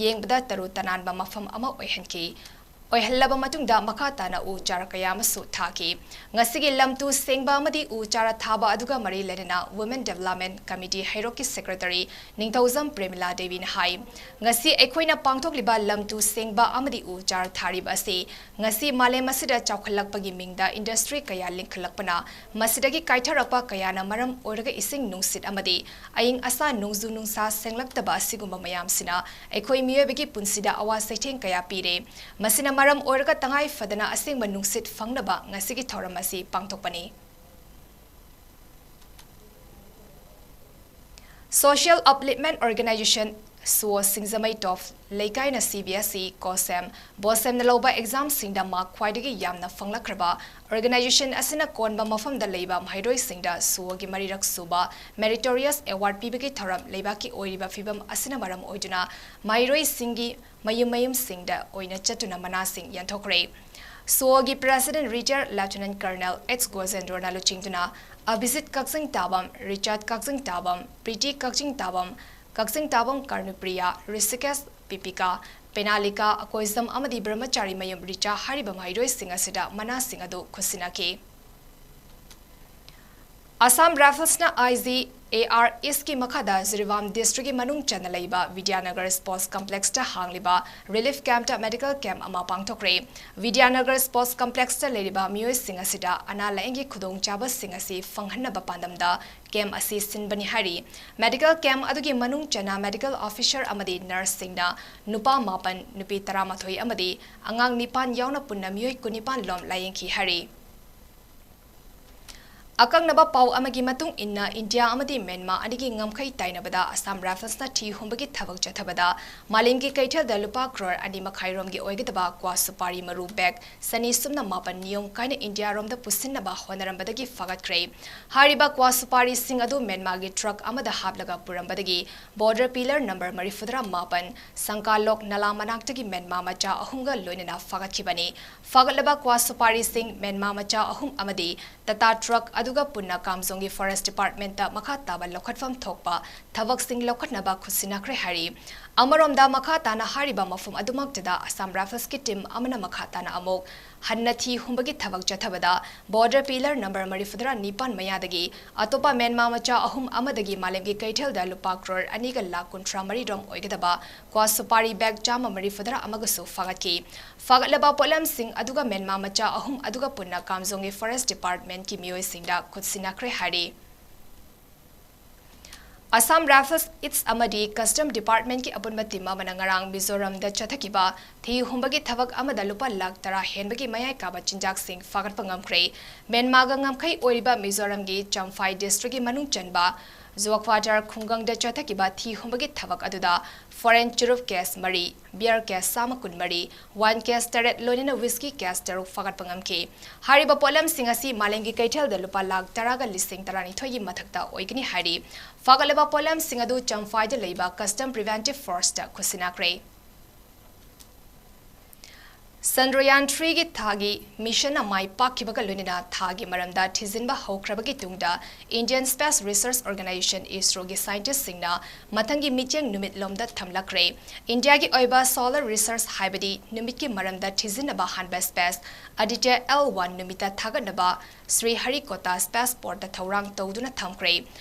ꯌꯦꯡꯕꯗ ꯇꯔꯨ ꯇꯅꯥꯟꯕ ꯃꯐꯝ ꯑꯃ ꯑꯣꯏꯍꯟꯈꯤ꯫ ꯑꯣꯏꯍꯜꯂꯕ ꯃꯇꯨꯡꯗ ꯃꯈꯥ ꯇꯥꯅ ꯎ ꯆꯥꯔ ꯀꯌꯥ ꯑꯃꯁꯨ ꯊꯥꯈꯤ꯫ ꯉꯁꯤꯒꯤ ꯂꯝ ꯇꯨ ꯁꯦꯡꯕ ꯑꯃꯗꯤ ꯎ ꯆꯥꯔ ꯊꯥꯕ ꯑꯗꯨꯒ ꯃꯔꯤ ꯂꯩꯅꯅ Women Development Committee ꯍꯩꯔꯣꯛꯀꯤ secretary ꯅꯤꯡꯊꯧꯖꯝ ꯄ꯭ꯔꯦꯃꯤꯂꯥ ꯗꯦꯕꯤꯅ ꯍꯥꯏ, ꯉꯁꯤ ꯑꯩꯈꯣꯏꯅ ꯄꯥꯡꯊꯣꯛꯂꯤꯕ ꯂꯝ ꯇꯨ ꯁꯦꯡꯕ ꯑꯃꯗꯤ ꯎ ꯆꯥꯔ ꯊꯥꯔꯤꯕ ꯑꯁꯤ ꯉꯁꯤ ꯃꯥꯂꯦꯝ ꯑꯁꯤꯗ ꯆꯥꯎꯈꯠꯂꯛꯄꯒꯤ ꯃꯤꯡꯗ industry ꯀꯌꯥ ꯂꯤꯡꯈꯠꯂꯛꯄꯅ ꯃꯁꯤꯗꯒꯤ ꯀꯥꯏꯊꯔꯛꯄ ꯀꯌꯥꯅ ꯃꯔꯝ ꯑꯣꯏꯔꯒ ꯏꯁꯤꯡ ꯅꯨꯡꯁꯤꯠ ꯑꯃꯗꯤ ꯑꯏꯪ ꯑꯁꯥ ꯅꯣꯡꯖꯨ ꯅꯨꯡꯁꯥ ꯁꯦꯡꯂꯛꯇꯕ ꯑꯁꯤꯒꯨꯝꯕ ꯃꯌꯥꯝꯁꯤꯅ ꯑꯩꯈꯣꯏ ꯃꯤꯑꯣꯏꯕꯒꯤ ꯄꯨꯟꯁꯤꯗ ꯑꯋꯥ ꯆꯩꯊꯦꯡ ꯀꯌꯥ ꯄꯤꯔꯦ꯫ ꯃꯁꯤꯅ ꯃꯔꯝ ꯑꯣꯏꯔꯒ ꯇꯉꯥꯏ ꯐꯗꯅ ꯑꯁꯦꯡꯕ ꯅꯨꯡꯁꯤꯠ ꯐꯪꯅꯕ ꯉꯁꯤꯒꯤ ꯊꯧꯔꯝ ꯑꯁꯤ ꯄꯥꯡꯊꯣꯛꯄꯅꯤ꯫ Social Upliftment Organization ꯁꯨꯑꯣ ꯁꯤꯡꯖꯃꯩ ꯇꯣꯞ ꯂꯩꯀꯥꯏꯅ CBSE, COHSEM, BOSEMꯅ ꯂꯧꯕ examꯁꯤꯡꯗ mark ꯈ꯭ꯋꯥꯏꯗꯒꯤ ꯌꯥꯝꯅ ꯐꯪꯂꯛꯈ꯭ꯔꯕ organization ꯑꯁꯤꯅ ꯀꯣꯟꯕ ꯃꯐꯝꯗ ꯂꯩꯕ ꯃꯍꯩꯔꯣꯏꯁꯤꯡꯗ ꯁꯨꯑꯣꯒꯤ ꯃꯔꯤꯔꯛ ꯁꯨꯕ meritorious award ꯄꯤꯕꯒꯤ ꯊꯧꯔꯝ ꯂꯩꯕꯥꯛꯀꯤ ꯑꯣꯏꯔꯤꯕ ꯐꯤꯕꯝ ꯑꯁꯤꯅ ꯃꯔꯝ ꯑꯣꯏꯗꯨꯅ ꯃꯍꯩꯔꯣꯏꯁꯤꯡꯒꯤ ꯃꯌꯨꯝ ꯃꯌꯨꯝꯁꯤꯡꯗ ꯑꯣꯏꯅ ꯆꯠꯇꯨꯅ ꯃꯅꯥꯁꯤꯡ ꯌꯦꯟꯊꯣꯛꯈ꯭ꯔꯦ꯫ ꯁꯨꯑꯣꯒꯤ President Retired Lieutenant Colonel H ꯒꯣꯖꯦꯟꯗ꯭ꯔꯣꯅ ꯂꯨꯆꯤꯡꯗꯨꯅ ꯑꯚꯤꯖꯤꯠ ꯀꯛꯆꯤꯡ ꯇꯥꯕꯝ, ꯔꯤꯆꯥꯔꯗ ꯀꯛꯆꯤꯡ ꯇꯥꯕꯝ, ꯄ꯭ꯔꯤꯇꯤ ꯀꯛꯆꯤꯡ ꯇꯥꯕꯝ, ꯀꯛꯆꯤꯡ ꯇꯥꯕꯝ ꯀꯔꯅꯨꯄ꯭ꯔꯤꯌꯥ, ꯔꯤꯁꯤꯀꯦꯁ, ꯄꯤꯄꯤꯀꯥ, ꯄꯦꯅꯥꯂꯤꯀꯥ, ꯑꯀꯣꯏꯖꯝ ꯑꯃꯗꯤ ꯕ꯭ꯔꯍꯃꯆꯥꯔꯤ ꯃꯌꯨꯝ ꯔꯤꯆꯥ ꯍꯥꯏꯔꯤꯕ ꯃꯍꯩꯔꯣꯏꯁꯤꯡ ꯑꯁꯤꯗ ꯃꯅꯥꯁꯤꯡ ꯑꯗꯨ ꯈꯨꯠꯁꯤꯟꯅꯈꯤ꯫ Assam Riflesꯅ IGAR Eastꯀꯤ ꯃꯈꯥꯗ ꯖꯤꯔꯤꯕꯥꯝ districtꯀꯤ ꯃꯅꯨꯡ ꯆꯟꯅ ꯂꯩꯕ ꯕꯤꯗ꯭ꯌꯥꯅꯒꯔ Sports Complexꯇ ꯍꯥꯡꯂꯤꯕ relief campꯇ medical camp ꯑꯃ ꯄꯥꯡꯊꯣꯛꯈ꯭ꯔꯦ꯫ ꯕꯤꯗ꯭ꯌꯥꯅꯒꯔ Sports Complexꯇ ꯂꯩꯔꯤꯕ ꯃꯤꯑꯣꯏꯁꯤꯡ ꯑꯁꯤꯗ ꯑꯅꯥ ꯂꯥꯌꯦꯡꯒꯤ ꯈꯨꯗꯣꯡꯆꯥꯕꯁꯤꯡ ꯑꯁꯤ ꯐꯪꯍꯟꯅꯕ ꯄꯥꯟꯗꯝꯗ camp ꯑꯁꯤ ꯁꯤꯟꯕꯅꯤ ꯍꯥꯏꯔꯤ꯫ Medical camp ꯑꯗꯨꯒꯤ ꯃꯅꯨꯡ ꯆꯟꯅ medical officer ꯑꯃꯗꯤ nurseꯁꯤꯡꯅ ꯅꯨꯄꯥ ꯃꯥꯄꯟ, ꯅꯨꯄꯤ ꯇꯔꯥꯃꯥꯊꯣꯏ ꯑꯃꯗꯤ ꯑꯉꯥꯡ ꯅꯤꯄꯥꯟ ꯌꯥꯎꯅ ꯄꯨꯟꯅ ꯃꯤꯑꯣꯏ ꯀꯨꯟꯅꯤꯄꯥꯟ ꯂꯣꯝ ꯂꯥꯌꯦꯡꯈꯤ ꯍꯥꯏꯔꯤ꯫ ꯑꯀꯛꯅꯕ ꯄꯥꯎ ꯑꯃꯒꯤ ꯃꯇꯨꯡ ꯏꯟꯅ, ꯏꯟꯗꯤꯌꯥ ꯑꯃꯗꯤ ꯃ꯭ꯌꯥꯟꯃꯥꯔ ꯑꯅꯤꯒꯤ ꯉꯝꯈꯩ ꯇꯥꯏꯅꯕꯗ ꯑꯁꯥꯝ ꯔꯥꯏꯐꯜꯁꯅ ꯊꯤ ꯍꯨꯝꯕꯒꯤ ꯊꯕꯛ ꯆꯠꯊꯕꯗ ꯃꯥꯂꯦꯝꯒꯤ ꯀꯩꯊꯦꯜꯗ ꯂꯨꯄꯥ ꯀ꯭ꯔꯣꯔ ꯑꯅꯤ ꯃꯈꯥꯏ ꯔꯣꯝꯒꯤ ꯑꯣꯏꯒꯗꯕ ꯀ꯭ꯋꯥ ꯁꯨꯄꯥꯔꯤ ꯃꯔꯨ ꯕꯦꯒ ꯆꯅꯤ ꯁꯨꯞꯅ ꯃꯥꯄꯟ ꯅꯤꯌꯣꯝ ꯀꯥꯏꯅ ꯏꯟꯗꯤꯌꯥꯔꯣꯝꯗ ꯄꯨꯁꯤꯟꯅꯕ ꯍꯣꯠꯅꯔꯝꯕꯗꯒꯤ ꯐꯥꯒꯠꯈ꯭ꯔꯦ꯫ ꯍꯥꯏꯔꯤꯕ ꯀ꯭ꯋꯥ ꯁꯨꯄꯥꯔꯤꯁꯤꯡ ꯑꯗꯨ ꯃ꯭ꯌꯥꯟꯃꯥꯔꯒꯤ ꯇ꯭ꯔꯛ ꯑꯃꯗ ꯍꯥꯞꯂꯒ ꯄꯨꯔꯝꯕꯗꯒꯤ ꯕꯣꯔꯗꯔ ꯄꯤꯂꯔ ꯅꯝꯕꯔ ꯃꯔꯤꯐꯨꯇꯔꯥ ꯃꯥꯄꯟ, ꯁꯪꯀꯥꯂꯣꯛ ꯅꯂꯥ ꯃꯅꯥꯛꯇꯒꯤ ꯃ꯭ꯌꯥꯟꯃꯥꯔ ꯃꯆꯥ ꯑꯍꯨꯝꯒ ꯂꯣꯏꯅꯅ ꯐꯥꯒꯠꯈꯤꯕꯅꯤ꯫ ꯐꯥꯒꯠꯂꯕ ꯀ꯭ꯋꯥ ꯁꯨꯄꯥꯔꯤꯁꯤꯡ ꯃ꯭ꯌꯥꯟꯃꯥꯔ ꯃꯆꯥ ꯑꯍꯨꯝ ꯑꯃꯗꯤ ꯇꯥꯇꯥ ꯇ꯭ꯔꯛ ꯑꯗꯨꯒ ꯄꯨꯟꯅ ꯀꯥꯝꯖꯣꯡꯒꯤ ꯐꯣꯔꯦꯁ ꯗꯤꯄꯥꯔꯠꯃꯦꯟꯇ ꯃꯈꯥ ꯇꯥꯕ ꯂꯧꯈꯠꯐꯝ ꯊꯣꯛꯄ ꯊꯕꯛꯁꯤꯡ ꯂꯧꯈꯠꯅꯕ ꯈꯨꯠꯁꯤꯟꯅꯈ꯭ꯔꯦ ꯍꯥꯏꯔꯤ꯫ ꯑꯃꯔꯣꯝꯗ, ꯃꯈꯥ ꯇꯥꯅ ꯍꯥꯏꯔꯤꯕ ꯃꯐꯝ ꯑꯗꯨꯃꯛꯇꯗ ꯑꯁꯥꯝ ꯔꯥꯏꯐꯜꯁꯀꯤ ꯇꯤꯝ ꯑꯃꯅ ꯃꯈꯥ ꯇꯥꯅ ꯑꯃꯨꯛ ꯍꯟꯅ ꯊꯤ ꯍꯨꯝꯕꯒꯤ ꯊꯕꯛ ꯆꯠꯊꯕꯗ ꯕꯣꯔꯗꯔ ꯄꯤꯂꯔ ꯅꯝꯕꯔ ꯃꯔꯤꯐꯨꯇꯔꯥ ꯅꯤꯄꯥꯟ ꯃꯌꯥꯗꯒꯤ ꯑꯇꯣꯞꯄ ꯃ꯭ꯌꯥꯟꯃꯥꯔ ꯃꯆꯥ ꯑꯍꯨꯝ ꯑꯃꯗꯒꯤ ꯃꯥꯂꯦꯝꯒꯤ ꯀꯩꯊꯦꯜꯗ ꯂꯨꯄꯥ ꯀ꯭ꯔꯣꯔ ꯑꯅꯤꯒ ꯂꯥꯈ ꯀꯨꯟꯊ꯭ꯔꯥ ꯃꯔꯤ ꯔꯣꯝ ꯑꯣꯏꯒꯗꯕ ꯀ꯭ꯋꯥ ꯁꯨꯄꯥꯔꯤ ꯕꯦꯒ ꯆꯥꯝꯃ ꯃꯔꯤꯐꯨꯇꯔꯥ ꯑꯃꯒꯁꯨ ꯐꯥꯒꯠꯈꯤ꯫ ꯐꯥꯒꯠꯂꯕ ꯄꯣꯠꯂꯝꯁꯤꯡ ꯑꯗꯨꯒ ꯃ꯭ꯌꯥꯟꯃꯥꯔ ꯃꯆꯥ ꯑꯍꯨꯝ ꯑꯗꯨꯒ ꯄꯨꯟꯅ ꯀꯥꯝꯖꯣꯡꯒꯤ ꯐꯣꯔꯦꯁ ꯗꯤꯄꯥꯔꯠꯃꯦꯟꯠꯀꯤ ꯃꯤꯑꯣꯏꯁꯤꯡꯗ ꯈꯨꯠꯁꯤꯟꯅꯈ꯭ꯔꯦ ꯍꯥꯏꯔꯤ꯫ ꯑꯁꯥꯝ ꯔꯥꯏꯐꯜꯁ ꯏꯠꯁ ꯑꯃꯗꯤ ꯀꯁꯇꯝ ꯗꯤꯄꯥꯔꯠꯃꯦꯟꯠꯀꯤ ꯑꯄꯨꯟꯕ ꯇꯤꯝ ꯑꯃꯅ ꯉꯔꯥꯡ ꯃꯤꯖꯣꯔꯥꯝꯗ ꯆꯠꯊꯈꯤꯕ ꯊꯤ ꯍꯨꯝꯕꯒꯤ ꯊꯕꯛ ꯑꯃꯗ ꯂꯨꯄꯥ ꯂꯥꯈ ꯇꯔꯥ ꯍꯦꯟꯕꯒꯤ ꯃꯌꯥꯏ ꯀꯥꯕ ꯆꯤꯟꯖꯥꯛꯁꯤꯡ ꯐꯥꯒꯠꯄ ꯉꯝꯈ꯭ꯔꯦ꯫ ꯃ꯭ꯌꯥꯟꯃꯥꯔꯒ ꯉꯝꯈꯩ ꯑꯣꯏꯔꯤꯕ ꯃꯤꯖꯣꯔꯥꯝꯒꯤ ꯆꯝꯐꯥꯏ ꯗꯤꯁꯇ꯭ꯔꯤꯛꯀꯤ ꯃꯅꯨꯡ ꯆꯟꯕ ꯖꯨꯋꯥꯀ꯭ꯋꯥꯇꯔ ꯈꯨꯡꯒꯪꯗ ꯆꯠꯊꯈꯤꯕ ꯊꯤ ꯍꯨꯝꯕꯒꯤ ꯊꯕꯛ ꯑꯗꯨꯗ ꯐꯣꯔꯦꯟ ꯆꯨꯔꯨꯞ ꯀꯦꯁ ꯃꯔꯤ, ꯕꯤꯌꯔ ꯀꯦꯁ ꯆꯥꯝꯃ ꯀꯨꯟꯃꯔꯤ, ꯋꯥꯏꯟ ꯀꯦꯁ ꯇꯔꯦꯠ ꯂꯣꯏꯅꯅ ꯋꯤꯁꯀꯤ ꯀꯦꯁ ꯇꯔꯨꯛ ꯐꯥꯒꯠꯄ ꯉꯝꯈꯤ꯫ ꯍꯥꯏꯔꯤꯕ ꯄꯣꯠꯂꯝꯁꯤꯡ ꯑꯁꯤ ꯃꯥꯂꯦꯝꯒꯤ ꯀꯩꯊꯦꯜꯗ ꯂꯨꯄꯥ ꯂꯥꯈ ꯇꯔꯥꯒ ꯂꯤꯁꯤꯡ ꯇꯔꯥꯅꯤꯊꯣꯏꯒꯤ ꯃꯊꯛꯇ ꯑꯣꯏꯒꯅꯤ ꯍꯥꯏꯔꯤ꯫ ꯐꯥꯒꯠꯂꯕ ꯄꯣꯠꯂꯝꯁꯤꯡ ꯑꯗꯨ ꯆꯝꯐꯥꯏꯗ ꯂꯩꯕ ꯀꯁꯇꯝ ꯄ꯭ꯔꯤꯚꯦꯟꯇꯤꯚ ꯐꯣꯔꯁꯇ ꯈꯨꯠꯁꯤꯟꯅꯈ꯭ꯔꯦ꯫ ꯆꯟꯗ꯭ꯔꯌꯥꯟ ꯊ꯭ꯔꯤꯒꯤ ꯊꯥꯒꯤ ꯃꯤꯁꯟꯅ ꯃꯥꯏ ꯄꯥꯛꯈꯤꯕꯒ ꯂꯣꯏꯅꯅ ꯊꯥꯒꯤ ꯃꯔꯝꯗ ꯊꯤꯖꯤꯟꯕ ꯍꯧꯈ꯭ꯔꯕꯒꯤ ꯇꯨꯡꯗ Indian Space Research Organisation, ISROꯒꯤ ꯁꯥꯏꯟꯇꯤꯁꯁꯤꯡꯅ ꯃꯊꯪꯒꯤ ꯃꯤꯠꯌꯦꯡ ꯅꯨꯃꯤꯠꯂꯣꯝꯗ ꯊꯝꯂꯛꯈ꯭ꯔꯦ꯫ ꯏꯟꯗꯤꯌꯥꯒꯤ ꯑꯣꯏꯕ solar research, ꯍꯥꯏꯕꯗꯤ ꯅꯨꯃꯤꯠꯀꯤ ꯃꯔꯝꯗ ꯊꯤꯖꯤꯟꯅꯕ ꯑꯍꯥꯟꯕ space Aditya L one ꯅꯨꯃꯤꯠꯇ ꯊꯥꯒꯠꯅꯕ ꯁ꯭ꯔꯤꯍꯔꯤꯀꯣꯇꯥ space portꯇ ꯊꯧꯔꯥꯡ ꯇꯧꯗꯨꯅ ꯊꯝꯈ꯭ꯔꯦ꯫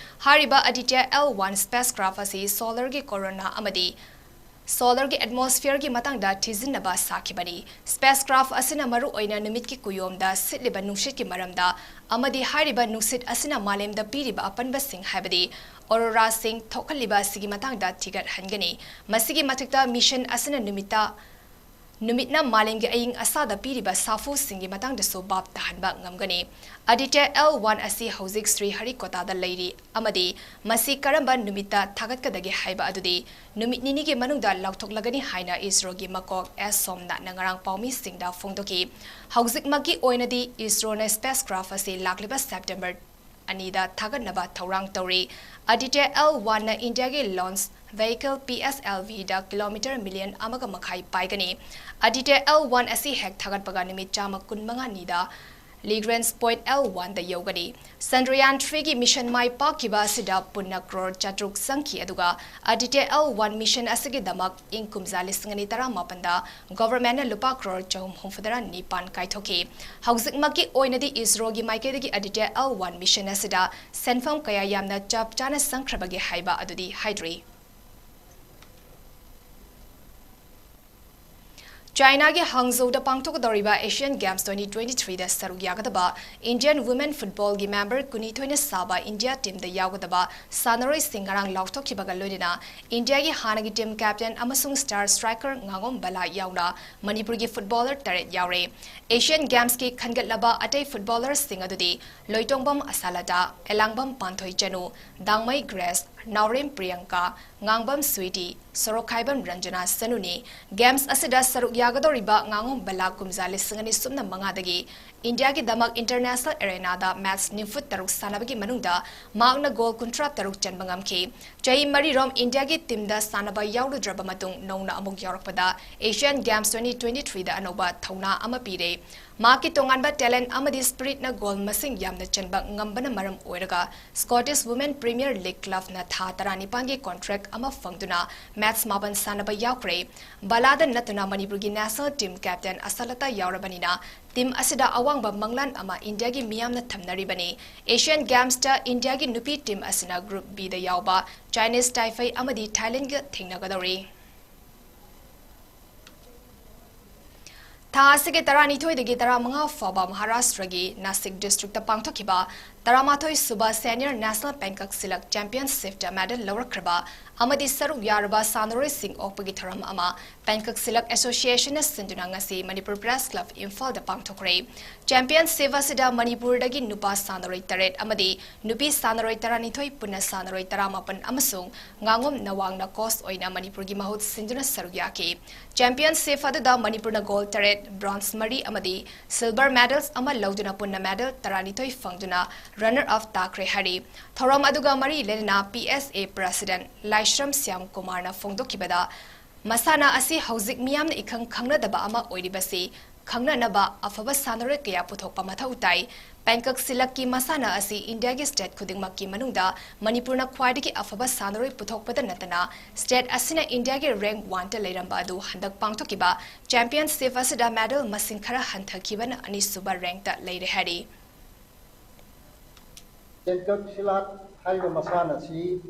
ꯍꯥꯏꯔꯤꯕ Aditya L one spacecraft ꯑꯁꯤ solarꯒꯤ corona ꯑꯃꯗꯤ solarꯒꯤ atmosphereꯒꯤ ꯃꯇꯥꯡꯗ ꯊꯤꯖꯤꯟꯅꯕ ꯁꯥꯈꯤꯕꯅꯤ꯫ Spacecraft ꯑꯁꯤꯅ ꯃꯔꯨꯑꯣꯏꯅ ꯅꯨꯃꯤꯠꯀꯤ ꯀꯨꯌꯣꯝꯗ ꯁꯤꯠꯂꯤꯕ ꯅꯨꯡꯁꯤꯠꯀꯤ ꯃꯔꯝꯗ ꯑꯃꯗꯤ ꯍꯥꯏꯔꯤꯕ ꯅꯨꯡꯁꯤꯠ ꯑꯁꯤꯅ ꯃꯥꯂꯦꯝꯗ ꯄꯤꯔꯤꯕ ꯑꯄꯟꯕꯁꯤꯡ, ꯍꯥꯏꯕꯗꯤ auroraꯁꯤꯡ ꯊꯣꯛꯍꯜꯂꯤꯕ ꯑꯁꯤꯒꯤ ꯃꯇꯥꯡꯗ ꯊꯤꯒꯠꯍꯟꯒꯅꯤ꯫ ꯃꯁꯤꯒꯤ ꯃꯊꯛꯇ, ꯃꯤꯁꯟ ꯑꯁꯤꯅ ꯅꯨꯃꯤꯠꯇ ꯅꯨꯃꯤꯠꯅ ꯃꯥꯂꯦꯝꯒꯤ ꯑꯏꯪ ꯑꯁꯥꯗ ꯄꯤꯔꯤꯕ ꯁꯥꯐꯨꯁꯤꯡꯒꯤ ꯃꯇꯥꯡꯗꯁꯨ ꯚꯥꯞ ꯇꯥꯍꯟꯕ ꯉꯝꯒꯅꯤ꯫ ꯑꯗꯤꯇ꯭ꯌ ꯑꯦꯜ ꯋꯥꯟ ꯑꯁꯤ ꯍꯧꯖꯤꯛ ꯁ꯭ꯔꯤꯍꯔꯤꯀꯣꯇꯥꯗ ꯂꯩꯔꯤ ꯑꯃꯗꯤ ꯃꯁꯤ ꯀꯔꯝꯕ ꯅꯨꯃꯤꯠꯇ ꯊꯥꯒꯠꯀꯗꯒꯦ ꯍꯥꯏꯕ ꯑꯗꯨꯗꯤ ꯅꯨꯃꯤꯠ ꯅꯤꯅꯤꯒꯤ ꯃꯅꯨꯡꯗ ꯂꯥꯎꯊꯣꯛꯂꯒꯅꯤ ꯍꯥꯏꯅ ꯏꯁꯔꯣꯒꯤ ꯃꯀꯣꯛ ꯑꯦꯁ ꯁꯣꯝꯅꯥꯊꯅ ꯉꯔꯥꯡ ꯄꯥꯎꯃꯤꯁꯤꯡꯗ ꯐꯣꯡꯗꯣꯛꯈꯤ꯫ ꯍꯧꯖꯤꯛꯃꯛꯀꯤ ꯑꯣꯏꯅꯗꯤ ꯏꯁꯔꯣꯅ ꯁ꯭ꯄꯦꯁ ꯀ꯭ꯔꯥꯐ ꯑꯁꯤ ꯂꯥꯛꯂꯤꯕ ꯁꯦꯞꯇꯦꯝꯕꯔ ꯑꯅꯤꯗ ꯊꯥꯒꯠꯅꯕ ꯊꯧꯔꯥꯡ ꯇꯧꯔꯤ꯫ ꯑꯗꯤꯇ꯭ꯌ ꯑꯦꯜ ꯋꯥꯟꯅ ꯏꯟꯗꯤꯌꯥꯒꯤ launch vehicle P S L ꯚꯤꯗ ꯀꯤꯂꯣꯃꯤꯇꯔ ꯃꯤꯂꯤꯌꯟ ꯑꯃꯒ ꯃꯈꯥꯏ ꯄꯥꯏꯒꯅꯤ꯫ ꯑꯗꯤꯇ꯭ꯌ ꯑꯦꯜ ꯋꯥꯟ ꯑꯁꯤ ꯍꯦꯛ ꯊꯥꯒꯠꯄꯒ ꯅꯨꯃꯤꯠ ꯆꯥꯝꯃ ꯀꯨꯟꯃꯉꯥꯅꯤꯗ ꯂꯤꯒ꯭ꯔꯦꯟꯁ ꯄꯣꯏꯟꯠ ꯑꯦꯜ ꯋꯥꯟꯗ ꯌꯧꯒꯅꯤ꯫ ꯆꯟꯗ꯭ꯔꯌꯥꯟ ꯊ꯭ꯔꯤꯒꯤ ꯃꯤꯁꯟ ꯃꯥꯏ ꯄꯥꯛꯈꯤꯕ ꯑꯁꯤꯗ ꯄꯨꯟꯅ ꯀ꯭ꯔꯣꯔ ꯆꯥꯇ꯭ꯔꯨꯛ ꯆꯪꯈꯤ, ꯑꯗꯨꯒ ꯑꯗꯤꯇ꯭ꯌ ꯑꯦꯜ ꯋꯥꯟ ꯃꯤꯁꯟ ꯑꯁꯤꯒꯤꯗꯃꯛ ꯏꯪ ꯀꯨꯝꯖꯥ ꯂꯤꯁꯤꯡ ꯑꯅꯤ ꯇꯔꯥꯃꯥꯄꯟꯗ ꯒꯣꯚꯔꯟꯃꯦꯟꯠꯅ ꯂꯨꯄꯥ ꯀ꯭ꯔꯣꯔ ꯆꯍꯨꯝ ꯍꯨꯝꯐꯨꯇꯔꯥ ꯅꯤꯄꯥꯟ ꯀꯥꯏꯊꯣꯛꯈꯤ꯫ ꯍꯧꯖꯤꯛꯃꯛꯀꯤ ꯑꯣꯏꯅꯗꯤ ꯏꯁꯔꯣꯒꯤ ꯃꯥꯏꯀꯩꯗꯒꯤ ꯑꯗꯤꯇ꯭ꯌ ꯑꯦꯜ ꯋꯥꯟ ꯃꯤꯁꯟ ꯑꯁꯤꯗ ꯁꯦꯟꯐꯝ ꯀꯌꯥ ꯌꯥꯝꯅ ꯆꯞ ꯆꯥꯅ ꯆꯪꯈ꯭ꯔꯕꯒꯦ ꯍꯥꯏꯕ ꯑꯗꯨꯗꯤ ꯍꯥꯏꯗ꯭ꯔꯤ꯫ ꯆꯥꯏꯅꯥꯒꯤ ꯍꯥꯡꯖꯧꯗ ꯄꯥꯡꯊꯣꯛꯀꯗꯧꯔꯤꯕ ꯑꯦꯁꯤꯌꯥꯟ ꯒꯦꯝꯁ ꯇ꯭ꯋꯦꯟꯇꯤ ꯇ꯭ꯋꯦꯟꯇꯤ ꯊ꯭ꯔꯤꯗ ꯁꯔꯨꯛ ꯌꯥꯒꯗꯕ ꯏꯟꯗꯤꯌꯥꯟ ꯋꯨꯃꯦꯟ ꯐꯨꯠꯕꯣꯜꯒꯤ ꯃꯦꯝꯕꯔ ꯀꯨꯟꯅꯤꯊꯣꯏꯅ ꯁꯥꯕ ꯏꯟꯗꯤꯌꯥ ꯇꯤꯝꯗ ꯌꯥꯎꯒꯗꯕ ꯁꯥꯟꯅꯔꯣꯏꯁꯤꯡ ꯉꯔꯥꯡ ꯂꯥꯎꯊꯣꯛꯈꯤꯕꯒ ꯂꯣꯏꯅꯅ ꯏꯟꯗꯤꯌꯥꯒꯤ ꯍꯥꯟꯅꯒꯤ ꯇꯤꯝ ꯀꯦꯞꯇꯦꯟ ꯑꯃꯁꯨꯡ ꯁ꯭ꯇꯥꯔ ꯁ꯭ꯇ꯭ꯔꯥꯏꯀꯔ ꯉꯥꯉꯣꯝ ꯕꯂꯥ ꯌꯥꯎꯅ ꯃꯅꯤꯄꯨꯔꯒꯤ ꯐꯨꯠꯕꯣꯂꯔ ꯇꯔꯦꯠ ꯌꯥꯎꯔꯦ꯫ ꯑꯦꯁꯤꯌꯥꯟ ꯒꯦꯝꯁꯀꯤ ꯈꯟꯒꯠꯂꯕ ꯑꯇꯩ ꯐꯨꯠꯕꯣꯂꯔꯁꯤꯡ ꯑꯗꯨꯗꯤ ꯂꯣꯏꯇꯣꯡꯕꯝ ꯑꯁꯥꯂꯇꯥ, ꯑꯦꯂꯥꯡꯕꯝ ꯄꯥꯟꯊꯣꯏ ꯆꯅꯨ, ꯗꯥꯡꯃꯩ ꯒ꯭ꯔꯦꯁ, ꯅꯥꯎꯔꯦꯝ ꯄ꯭ꯔꯤꯌꯪꯀꯥ, ꯉꯥꯡꯕꯝ ꯁ꯭ꯋꯤꯇꯤ, ꯁꯣꯔꯣꯛꯈꯥꯏꯕꯝ ꯔꯟꯖꯅꯥ ꯆꯅꯨꯅꯤ꯫ ꯒꯦꯝꯁ ꯑꯁꯤꯗ ꯁꯔꯨꯛ ꯌꯥꯒꯗꯧꯔꯤꯕ ꯉꯥꯉꯣꯝ ꯕꯂꯥ ꯀꯨꯝꯖꯥ ꯂꯤꯁꯤꯡ ꯑꯅꯤ ꯁꯨꯞꯅ ꯃꯉꯥꯗꯒꯤ ꯏꯟꯗꯤꯌꯥꯒꯤꯗꯃꯛ ꯏꯟꯇꯔꯅꯦꯁꯅꯦꯜ ꯑꯦꯔꯦꯅꯥꯗ ꯃꯦꯆ ꯅꯤꯐꯨ ꯇꯔꯨꯛ ꯁꯥꯟꯅꯕꯒꯤ ꯃꯅꯨꯡꯗ ꯃꯍꯥꯛꯅ ꯒꯣꯜ ꯀꯨꯟꯊ꯭ꯔꯥ ꯇꯔꯨꯛ ꯆꯟꯕ ꯉꯝꯈꯤ꯫ ꯆꯍꯤ ꯃꯔꯤꯔꯣꯝ ꯏꯟꯗꯤꯌꯥꯒꯤ ꯇꯤꯝꯗ ꯁꯥꯟꯅꯕ ꯌꯥꯎꯔꯨꯗ꯭ꯔꯕ ꯃꯇꯨꯡ ꯅꯧꯅ ꯑꯃꯨꯛ ꯌꯥꯎꯔꯛꯄꯗ ꯑꯦꯁꯤꯌꯥꯟ ꯒꯦꯝꯁ ꯇ꯭ꯋꯦꯟꯇꯤ ꯇ꯭ꯋꯦꯟꯇꯤ ꯊ꯭ꯔꯤꯗ ꯑꯅꯧꯕ ꯊꯧꯅꯥ ꯑꯃ ꯄꯤꯔꯦ꯫ ꯃꯍꯥꯛꯀꯤ ꯇꯣꯉꯥꯟꯕ ꯇꯦꯂꯦꯟꯠ ꯑꯃꯗꯤ ꯁ꯭ꯄꯤꯔꯤꯠꯅ ꯒꯣꯜ ꯃꯁꯤꯡ ꯌꯥꯝꯅ ꯆꯟꯕ ꯉꯝꯕꯅ ꯃꯔꯝ ꯑꯣꯏꯔꯒ ꯁ꯭ꯀꯣꯇꯤꯁ ꯋꯨꯃꯦꯟ ꯄ꯭ꯔꯤꯃꯤꯌꯔ ꯂꯤꯒ ꯀ꯭ꯂꯕꯅ ꯊꯥ ꯇꯔꯥꯅꯤꯄꯥꯟꯒꯤ ꯀꯣꯟꯇ꯭ꯔꯦꯛ ꯑꯃ ꯐꯪꯗꯨꯅ ꯃꯦꯆ ꯃꯥꯄꯟ ꯁꯥꯟꯅꯕ ꯌꯥꯎꯈ꯭ꯔꯦ꯫ ꯕꯂꯥꯗ ꯅꯠꯇꯅ ꯃꯅꯤꯄꯨꯔꯒꯤ ꯅꯦꯁꯅꯦꯜ ꯇꯤꯝ ꯀꯦꯞꯇꯦꯟ ꯑꯁꯥꯂꯇꯥ ꯌꯥꯎꯔꯕꯅꯤꯅ ꯇꯤꯝ ꯑꯁꯤꯗ ꯑꯋꯥꯡꯕ ꯃꯪꯂꯥꯟ ꯑꯃ ꯏꯟꯗꯤꯌꯥꯒꯤ ꯃꯤꯌꯥꯝꯅ ꯊꯝꯅꯔꯤꯕꯅꯤ꯫ ꯑꯦꯁꯤꯌꯥꯟ ꯒꯦꯝꯁꯇ ꯏꯟꯗꯤꯌꯥꯒꯤ ꯅꯨꯄꯤ ꯇꯤꯝ ꯑꯁꯤꯅ ꯒ꯭ꯔꯨꯞ ꯕꯤꯗ ꯌꯥꯎꯕ ꯆꯥꯏꯅꯤꯁ ꯇꯥꯏꯐꯩ ꯑꯃꯗꯤ ꯊꯥꯏꯂꯦꯟꯒ ꯊꯦꯡꯅꯒꯗꯧꯔꯤ꯫ ꯊꯥ ꯑꯁꯤꯒꯤ ꯇꯔꯥꯅꯤꯊꯣꯏꯗꯒꯤ ꯇꯔꯥꯃꯉꯥ ꯐꯥꯎꯕ ꯃꯍꯥꯔꯥꯁꯇ꯭ꯔꯒꯤ ꯅꯥꯁꯤꯛ ꯗꯤꯁꯇ꯭ꯔꯤꯛꯇ ꯄꯥꯡꯊꯣꯛꯈꯤꯕ ꯇꯔꯥꯃꯥꯊꯣꯏ ꯁꯨꯕ ꯁꯦꯅꯤꯌꯔ ꯅꯦꯁꯅꯦꯜ ꯄꯦꯟꯀꯛ ꯁꯤꯂꯛ ꯆꯦꯝꯄꯤꯌꯟꯁꯤꯞꯇ ꯃꯦꯗꯜ ꯂꯧꯔꯛꯈ꯭ꯔꯕ ꯑꯃꯗꯤ ꯁꯔꯨꯛ ꯌꯥꯔꯕ ꯁꯥꯟꯅꯔꯣꯏꯁꯤꯡ ꯑꯣꯛꯄꯒꯤ ꯊꯧꯔꯝ ꯑꯃ ꯄꯦꯟꯀꯛ ꯁꯤꯂꯛ ꯑꯦꯁꯣꯁꯤꯌꯦꯁꯟꯅ ꯁꯤꯟꯗꯨꯅ ꯉꯁꯤ ꯃꯅꯤꯄꯨꯔ ꯄ꯭ꯔꯦꯁ ꯀ꯭ꯂꯕ ꯏꯝꯐꯥꯜꯗ ꯄꯥꯡꯊꯣꯛꯈ꯭ꯔꯦ꯫ ꯆꯦꯝꯄꯤꯌꯟꯁꯤꯞ ꯑꯁꯤꯗ ꯃꯅꯤꯄꯨꯔꯗꯒꯤ ꯅꯨꯄꯥ ꯁꯥꯟꯅꯔꯣꯏ ꯇꯔꯦꯠ ꯑꯃꯗꯤ ꯅꯨꯄꯤ ꯁꯥꯟꯅꯔꯣꯏ ꯇꯔꯥꯅꯤꯊꯣꯏ, ꯄꯨꯟꯅ ꯁꯥꯟꯅꯔꯣꯏ ꯇꯔꯥꯃꯥꯄꯟ ꯑꯃꯁꯨꯡ ꯉꯥꯉꯣꯝ ꯅꯋꯥꯡꯅ ꯀꯣꯆ ꯑꯣꯏꯅ ꯃꯅꯤꯄꯨꯔꯒꯤ ꯃꯍꯨꯠ ꯁꯤꯟꯗꯨꯅ ꯁꯔꯨꯛ ꯌꯥꯈꯤ꯫ ꯆꯦꯝꯄꯤꯌꯟꯁꯤꯞ ꯑꯗꯨꯗ ꯃꯅꯤꯄꯨꯔꯅ ꯒꯣꯜ ꯇꯔꯦꯠ, ꯕ꯭ꯔꯣꯟꯖ ꯃꯔꯤ ꯑꯃꯗꯤ ꯁꯤꯜꯚꯔ ꯃꯦꯗꯜꯁ ꯑꯃ ꯂꯧꯗꯨꯅ ꯄꯨꯟꯅ ꯃꯦꯗꯜ ꯇꯔꯥꯅꯤꯊꯣꯏ ꯐꯪꯗꯨꯅ ꯔꯟꯅꯔ ꯑꯞ ꯇꯥꯈ꯭ꯔꯦ ꯍꯥꯏꯔꯤ꯫ ꯊꯧꯔꯝ ꯑꯗꯨꯒ ꯃꯔꯤ ꯂꯩꯅꯅ ꯄꯤ ꯑꯦꯁ ꯑꯦ ꯄ꯭ꯔꯦꯁꯤꯗꯦꯟꯠ ꯂꯥꯏꯁ꯭ꯔꯝ ꯁ꯭ꯌꯥꯝ ꯀꯨꯃꯥꯔꯅ ꯐꯣꯡꯗꯣꯛꯈꯤꯕꯗ, ꯃꯁꯥꯟꯅ ꯑꯁꯤ ꯍꯧꯖꯤꯛ ꯃꯤꯌꯥꯝꯅ ꯏꯈꯪ ꯈꯪꯅꯗꯕ ꯑꯃ ꯑꯣꯏꯔꯤꯕꯁꯤ ꯈꯪꯅꯅꯕ ꯑꯐꯕ ꯁꯥꯟꯅꯔꯣꯏ ꯀꯌꯥ ꯄꯨꯊꯣꯛꯄ ꯃꯊꯧ ꯇꯥꯏ꯫ ꯄꯦꯡꯀꯛ ꯁꯤꯂꯛꯀꯤ ꯃꯁꯥꯟꯅ ꯑꯁꯤ ꯏꯟꯗꯤꯌꯥꯒꯤ ꯁ꯭ꯇꯦꯠ ꯈꯨꯗꯤꯡꯃꯛꯀꯤ ꯃꯅꯨꯡꯗ ꯃꯅꯤꯄꯨꯔꯅ ꯈ꯭ꯋꯥꯏꯗꯒꯤ ꯑꯐꯕ ꯁꯥꯟꯅꯔꯣꯏ ꯄꯨꯊꯣꯛꯄꯗ ꯅꯠꯇꯅ, ꯁ꯭ꯇꯦꯠ ꯑꯁꯤꯅ ꯏꯟꯗꯤꯌꯥꯒꯤ ꯔꯦꯡꯛ ꯋꯥꯟꯗ ꯂꯩꯔꯝꯕ ꯑꯗꯨ ꯍꯟꯗꯛ ꯄꯥꯡꯊꯣꯛꯈꯤꯕ ꯆꯦꯝꯄꯤꯌꯟꯁꯤꯞ ꯑꯁꯤꯗ ꯃꯦꯗꯜ ꯃꯁꯤꯡ ꯈꯔ ꯍꯟꯊꯈꯤꯕꯅ ꯑꯅꯤꯁꯨꯕ ꯔꯦꯡꯛꯇ ꯂꯩꯔꯦ ꯍꯥꯏꯔꯤ꯫ ꯄꯦꯡꯀꯛ ꯁꯤꯂꯥꯠ ꯍꯥꯏꯔꯤꯕ ꯃꯁꯥꯟꯅ ꯑꯁꯤ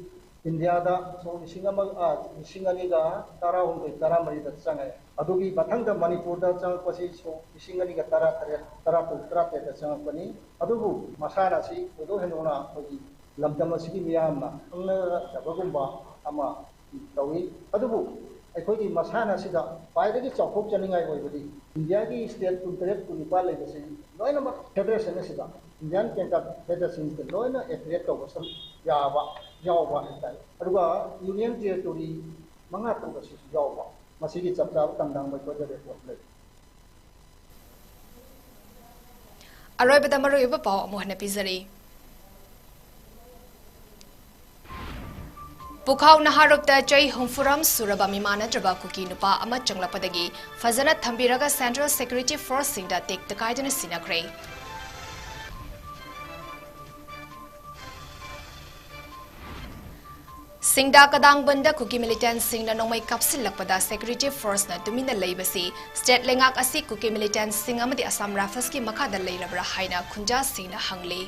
ꯏꯟꯗꯤꯌꯥꯗ ꯁꯣꯛ ꯂꯤꯁꯤꯡ ꯑꯃ, ꯑ, ꯂꯤꯁꯤꯡ ꯑꯅꯤꯒ ꯇꯔꯥꯍꯨꯝꯗꯣꯏ, ꯇꯔꯥꯃꯔꯤꯗ ꯆꯪꯉꯛꯑꯦ꯫ ꯑꯗꯨꯒꯤ ꯃꯊꯪꯗ ꯃꯅꯤꯄꯨꯔꯗ ꯆꯪꯉꯛꯄꯁꯤ ꯁꯣꯛ ꯂꯤꯁꯤꯡ ꯑꯅꯤꯒ ꯇꯔꯥꯇꯔꯦꯠ, ꯇꯔꯥꯇꯔꯨꯛ, ꯇꯔꯥꯇꯔꯦꯠꯇ ꯆꯪꯉꯛꯄꯅꯤ꯫ ꯑꯗꯨꯕꯨ ꯃꯁꯥꯟꯅ ꯑꯁꯤ ꯊꯣꯏꯗꯣꯛ ꯍꯦꯟꯗꯣꯛꯅ ꯑꯩꯈꯣꯏꯒꯤ ꯂꯝꯗꯝ ꯑꯁꯤꯒꯤ ꯃꯤꯌꯥꯝꯅ ꯈꯪꯅꯗꯕꯒꯨꯝꯕ ꯑꯃ ꯇꯧꯏ꯫ ꯑꯗꯨꯕꯨ ꯑꯩꯈꯣꯏꯒꯤ ꯃꯁꯥꯟꯅ ꯑꯁꯤꯗ ꯈ꯭ꯋꯥꯏꯗꯒꯤ ꯆꯥꯎꯊꯣꯛꯆꯅꯤꯡꯉꯥꯏ ꯑꯣꯏꯕꯗꯤ ꯏꯟꯗꯤꯌꯥꯒꯤ ꯁ꯭ꯇꯦꯠ ꯀꯨꯟꯇꯔꯦꯠ, ꯀꯨꯟꯅꯤꯄꯥꯜ ꯂꯩꯕꯁꯤ ꯂꯣꯏꯅꯃꯛ ꯐꯦꯗꯔꯦꯁꯟ ꯑꯁꯤꯗ, ꯏꯟꯗꯤꯌꯥꯟ ꯄꯦꯡꯀꯛ ꯐꯦꯗꯔꯦꯁꯟꯁꯤꯗ ꯂꯣꯏꯅ ꯑꯦꯐꯤꯂꯤꯌꯦꯠ ꯇꯧꯕ ꯁꯔꯨꯛ ꯌꯥꯕ, ꯌꯥꯎꯕ ꯍꯥꯏꯇꯥꯔꯦ꯫ ꯑꯗꯨꯒ ꯌꯨꯅꯤꯌꯟ ꯇꯦꯔꯤꯇꯣꯔꯤ ꯃꯉꯥ ꯇꯔꯨꯛ ꯑꯁꯤꯁꯨ ꯌꯥꯎꯕ꯫ ꯃꯁꯤꯒꯤ ꯆꯞ ꯆꯥꯕ ꯇꯝꯗꯥꯡꯕ ꯑꯩꯈꯣꯏꯗ ꯔꯦꯀꯣꯔꯗ ꯂꯩ꯫ ꯑꯔꯣꯏꯕꯗ ꯃꯔꯨꯑꯣꯏꯕ ꯄꯥꯎ ꯑꯃꯨꯛ ꯍꯟꯅ ꯄꯤꯖꯔꯤ꯫ ꯄꯨꯈꯥꯎ ꯅꯍꯥꯔꯣꯞꯇ ꯆꯍꯤ ꯍꯨꯝꯐꯨꯔꯣꯝ ꯁꯨꯔꯕ ꯃꯤꯃꯥꯟꯅꯗ꯭ꯔꯕ ꯀꯨꯀꯤ ꯅꯨꯄꯥ ꯑꯃ ꯆꯪꯂꯛꯄꯗꯒꯤ ꯐꯖꯅ ꯊꯝꯕꯤꯔꯒ ꯁꯦꯟꯇ꯭ꯔꯦꯜ ꯁꯦꯀ꯭ꯌꯨꯔꯤꯇꯤ ꯐꯣꯔꯁꯁꯤꯡꯗ ꯇꯦꯛꯇ ꯀꯥꯏꯗꯅ ꯁꯤꯟꯅꯈ꯭ꯔꯦ꯫ ꯁꯤꯡꯗꯥ ꯀꯗꯥꯡꯕꯟꯗ ꯀꯨꯀꯤ ꯃꯤꯂꯤꯇꯦꯟꯠꯁꯤꯡꯅ ꯅꯣꯡꯃꯩ ꯀꯥꯞꯁꯤꯜꯂꯛꯄꯗ ꯁꯦꯀ꯭ꯌꯨꯔꯤꯇꯤ ꯐꯣꯔꯁꯅ ꯇꯨꯃꯤꯟꯅ ꯂꯩꯕꯁꯤ ꯁ꯭ꯇꯦꯠ ꯂꯩꯉꯥꯛ ꯑꯁꯤ ꯀꯨꯀꯤ ꯃꯤꯂꯤꯇꯦꯟꯠꯁꯤꯡ ꯑꯃꯗꯤ ꯑꯁꯥꯝ ꯔꯥꯏꯐꯜꯁꯀꯤ ꯃꯈꯥꯗ ꯂꯩꯔꯕ꯭ꯔꯥ ꯍꯥꯏꯅ ꯈꯨꯟꯖꯥꯁꯤꯡꯅ ꯍꯪꯂꯤ꯫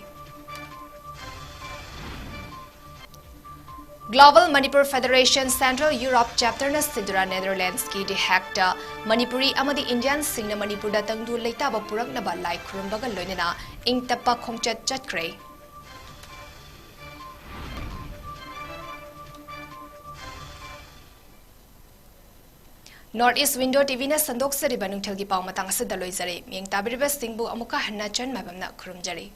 Global Manipur federation central Europe ꯆꯦꯞꯇꯔꯅ ꯁꯤꯟꯗꯨꯅ ꯅꯦꯗꯔꯂꯦꯟꯗꯁꯀꯤ ꯗꯤ ꯍꯦꯒꯇ ꯃꯅꯤꯄꯨꯔꯤ ꯑꯃꯗꯤ ꯏꯟꯗꯤꯌꯟꯁꯤꯡꯅ ꯃꯅꯤꯄꯨꯔꯗ ꯇꯪꯗꯨ ꯂꯩꯇꯥꯕ ꯄꯨꯔꯛꯅꯕ ꯂꯥꯏ ꯈꯨꯔꯨꯝꯕꯒ ꯂꯣꯏꯅꯅ ꯏꯪ ꯇꯞꯄ ꯈꯣꯡꯆꯠ ꯆꯠꯈ꯭ꯔꯦ꯫ North East Window TVꯅ ꯁꯟꯗꯣꯛꯆꯔꯤꯕ ꯅꯨꯡꯊꯤꯜꯒꯤ ꯄꯥꯎ ꯃꯇꯥꯡ ꯑꯁꯤꯗ ꯂꯣꯏꯖꯔꯦ꯫ ꯃꯤꯠꯌꯦꯡ ꯇꯥꯕꯤꯔꯤꯕꯁꯤꯡꯕꯨ ꯑꯃꯨꯛꯀ ꯍꯟꯅ ꯆꯟ ꯃꯥꯏꯕꯝꯅ ꯈꯨꯔꯨꯝꯖꯔꯤ꯫